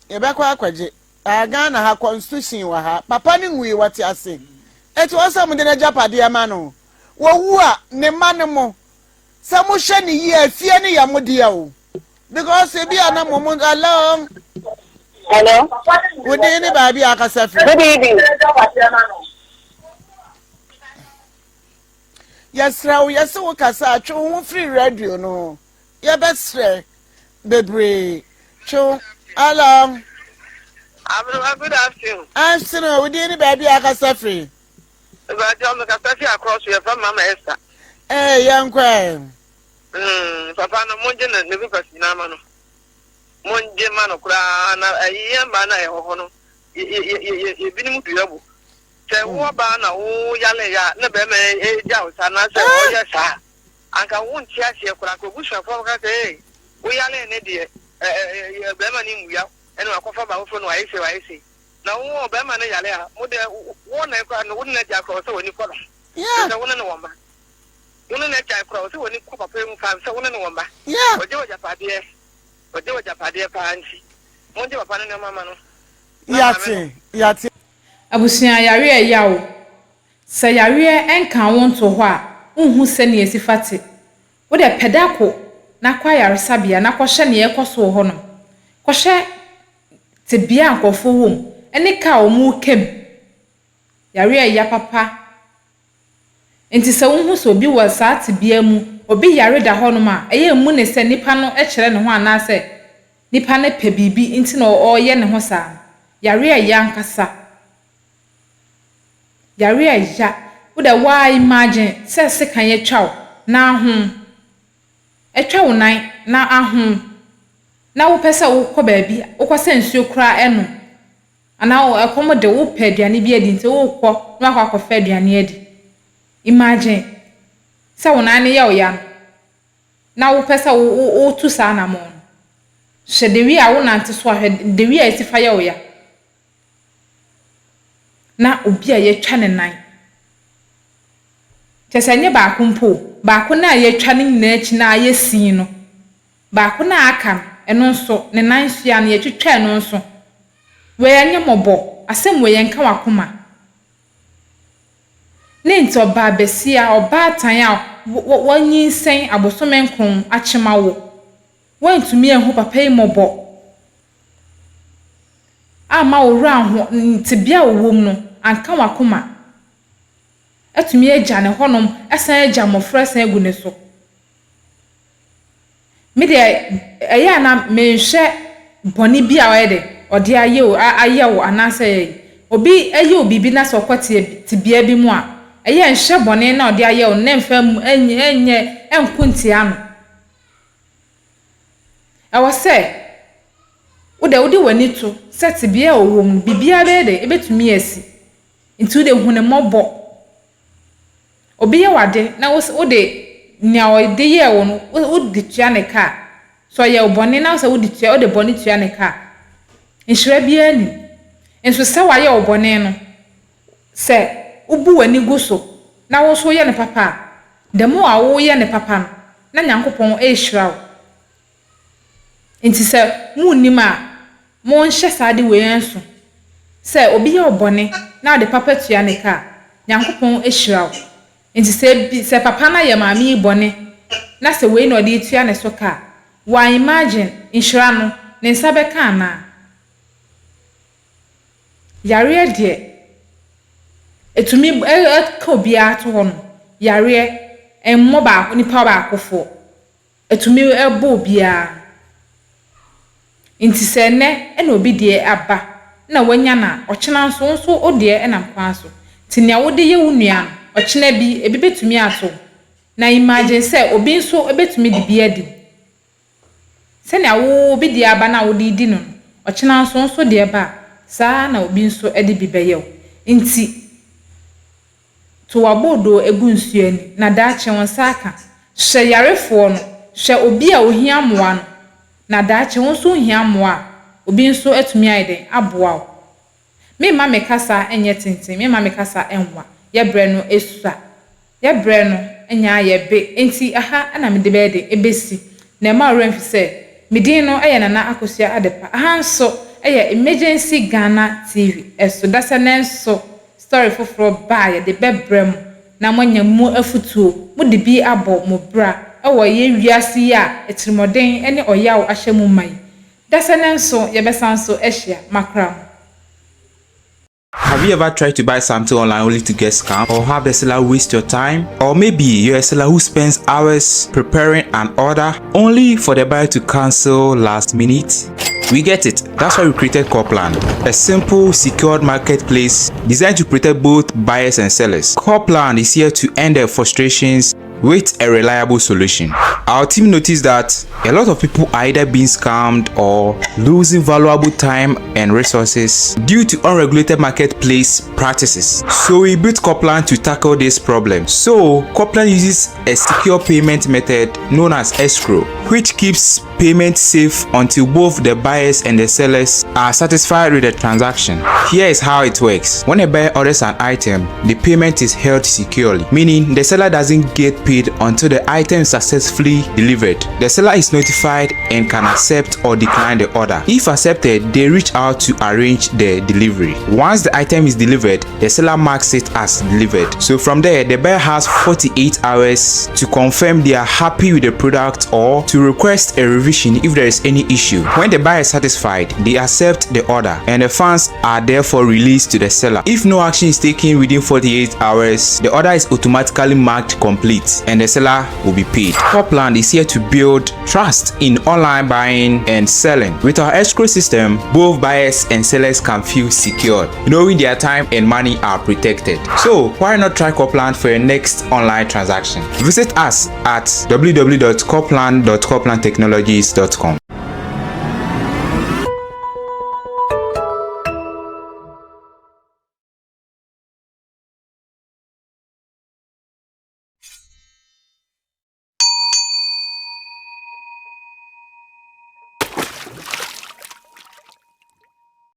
Yɛbɛkɔ akɔgye. Ah, Ghana ha constitution wɔ ha. Papa no nwui, wɔte ase. Eti wɔn sɛ wɔde n'agyapadeɛ ma no. Wɔwu a, ne mma no mo. Sɛ mo hwɛ ne yie a efie no yɛ mo dea o because ebi a na mo mo hello. Hello. Wo din ne baabi a akasa firi. Good evening. Yɛsrɛ wo yɛse wo kasa a twe wo ho firi radio no ho yɛbɛsrɛ bebree twe wo hello. Aberewa good afternoon. Afternoon wo din ne baabi a akasa firi. Mpakyɛw me kasa fi akorɔ so yɛfrɛ me mama Esther. Ee yɛn kɔ ɛ. Mm papa no mo gye no ne papers nyinaa ma no mo ngye ma no koraa na ɛyi yɛn mmaa no a yɛwɔ hɔ no yɛ yɛ yɛ yɛ binom dua bo sɛ wo ɔbaa na wo yale yɛ a na bɛrima ɛgya wo saa na sɛ ɔyɛ saa anka wo nte aseɛ koraa anka obusuafoɔ bɛka sɛ ee wo yale ne deɛ ɛ ɛ bɛrima no nwia ɛna wakɔfa ba foforɔ na wayɛ sei wayɛ sei Na wo ɔbarima no yare a, mo deɛ, wo na koraa no, wo ne n'agya koraa, ɔsɛ w'ani kɔ no. Yeah. Sɛ wo ne no wɔ mma. Wo ne n'agya koraa, ɔsɛ w'ani kɔ papa yi mu paa, sɛ wo ne no wɔ mma. Yeah. Ɔgye w'agyapadeɛ, ɔgye w'agyapadeɛ paa nti, mongye papa no nneɛma ma no. Yate, yate. Abusua yareɛ ɛya o. Sɛ yareɛ nka wo nto hɔ a, wonhu sɛnea ɛsi fa te. Wo deɛ pɛ da ko na kɔ ayaresabea na kɔhwɛ nea ɛrekɔ so wɔ hɔnom. Kɔhwɛ tebea a nkurɔfoɔ wɔ mu ne ka a wɔreka mu. Yareɛ a ɛya papa. Nti sɛ wohu sɛ obi wɔ saa tebea mu, Obi yare da hɔnom a, ɛyɛ mmu ne sɛ nipa no kyerɛ ne ho anaasɛ nipa no pɛ biribi nti na ɔreyɛ ne ho saa no. Yare a ɛyɛ ankasa. Yare a ɛya. Wo dɛ woaa imagine sɛ sekan atwa wo na aho. Atwa wo nan na aho. Na wopɛ sɛ wokɔ baabi, wokɔsa nsuo koraa nom. Anaa ɛkɔm de wo, wopɛ aduane bi adi nti wokɔ na woakɔ akɔfa aduane adi. Imagine sɛ wo nan no yɛ wo ya no na wopɛ sɛ wotu saa anammɔn no. Hwɛ the way a wonante so a, hwɛ the way a ɛsi fa yɛ wo ya. Na obi a yɛatwa ne nan, kyerɛ sɛ ɛnyɛ baako mpo o, baako no a yɛatwa ne nyinaa akyi no a ayɛ sin no, baako no a aka no, ɛno nso, ne nan sua no, yɛatwitwa ɛno nso. Wei ɛnyɛ mmɔbɔ, asɛm wei ɛnka w'akoma. Ne nti ɔbaa basia, ɔbaatan a wanyinsɛn abosome nkron akyem awo, woantumi anhu papa yi mmɔbɔ amma wo werɛ anho, tebea a ɔwɔ mu no, anka w'akoma. Atumi agya no hɔnom, asan agya mmɔfra asan agu ne so. Me deɛ, ɛyɛ a na menhwɛ bɔne bi a ɔyɛ dɛ, ɔde ayɛ o, ayɛ wo anaasɛ obi yɛ wo biribi na sɛ ɔkɔ tebea bi mu a, ɛyɛ a nhwɛ bɔne no a ɔde ayɛ wo no na mfa nyɛ, nko ntia no. Ɛwɔ sɛ wo deɛ wode w'ani to sɛ tebea a ɔwɔ mu no, biribiara bɛyɛ dɛ, ɛbɛtumi asi. Nti wo deɛ hu no mmɔbɔ. Obi yɛ wo ade na wo wode nea ɔde yɛɛ wo no wode tua ne ka a, sɛ ɔyɛ wo bɔne na sɛ wode tua wode bɔne tua ne ka a, nhyira biara nnim. Nso sɛ wayɛ wo bɔne no, sɛ wobu w'ani gu so na wo nso woyɛ no papa a, the more a woyɛ no papa no, na Nyankopɔn rehyira wo. Enti sɛ munnim a, monhyɛ saa ade wei nso, sɛ obi yɛ wo bɔne na ɔde papa tua ne ka a, Nyankopɔn hyira wo. Enti sɛ ebi, sɛ papa no ayɛ maame yi bɔne na sɛ wei na ɔde retua ne so ka a, wa imagine nhyira no, ne nsa bɛka anaa? Yareɛ deɛ, ɛtumi ka obiara to hɔ nom. Yareɛ, ɛmmɔ baako, nipa baakofoɔ. Ɛtumi bɔ obiara. Nti sɛ ɛnnɛ na obi deɛ aba na wanya no a, ɔkyena nso wo nso wo deɛ nam kwan so. Nti nea wode yɛ wo nua no, ɔkyena bi ebi bɛtumi ato wo. Na imagine sɛ obi nso bɛtumi de bi adi wo. Sɛnea wo obi deɛ aba no a wode redi no no, ɔkyena nso wo nso deɛ ba a, saa ara na obi nso de bi bɛyɛ wo. Nti. To w'aboodoo gu nsuo ani, na daakye wo nsa aka. Hwɛ yarefoɔ no, hwɛ obi a ɔhia mmoa no, na daakye wo nso wohia mmoa a, obi nso atumi ayɛ dɛn? Aboa wo. Memma me kasa nyɛ tenten, memma me kasa nwa, yɛ berɛ no sua, yɛ berɛ no nyɛ ayɛ be, enti ɛha na mede bɛyɛ dɛn? Ɛbɛsi. Na mma wo werɛ mfi sɛ, me din no yɛ Nana Akosua Adepa, aha nso yɛ Emergency Ghana TV so, dasɛ nnɛ nso Story foforɔ ba a yɛde bɛbrɛ mo na moanya mu afutuo, mode bi abɔ mo bra wɔ yɛ wiase yi a atirimɔden ne ɔyaw ahyɛ mu ma yi. Dasɛ nso yɛbɛsan nso ahyia. Makra mo. Have you ever tried to buy something online only to get scammed or have the seller waste your time? Or maybe you're a seller who spends hours preparing an order only for the buyer to cancel last minute? We get it. That's why we created Copland, a simple, secured marketplace designed to protect both buyers and sellers. Copland is here to end their frustrations with a reliable solution. Our team noticed that a lot of people are either being scammed or losing valuable time and resources due to unregulated marketplace practices. So we built Copland to tackle this problem. So Copland uses a secure payment method known as escrow, which keeps payment safe until both the buyers and the sellers are satisfied with the transaction. Here is how it works. When a buyer orders an item, the payment is held securely, meaning the seller doesn't get paid until the item is successfully delivered. The seller is notified and can accept or decline the order. If accepted, they reach out to arrange the delivery. Once the item is delivered, the seller marks it as delivered. So from there, the buyer has 48 hours to confirm they are happy with the product or to request a revision if there is any issue. When the buyer is satisfied, they accept the order and the funds are therefore released to the seller. If no action is taken within 48 hours, the order is automatically marked complete. and the seller will be paid. Copland is here to build trust in online buying and selling. With our escrow system, both buyers and sellers can feel secured, knowing their time and money are protected. So why not try Copland for your next online transaction? Visit us at www.copland.coplandtechnologies.com.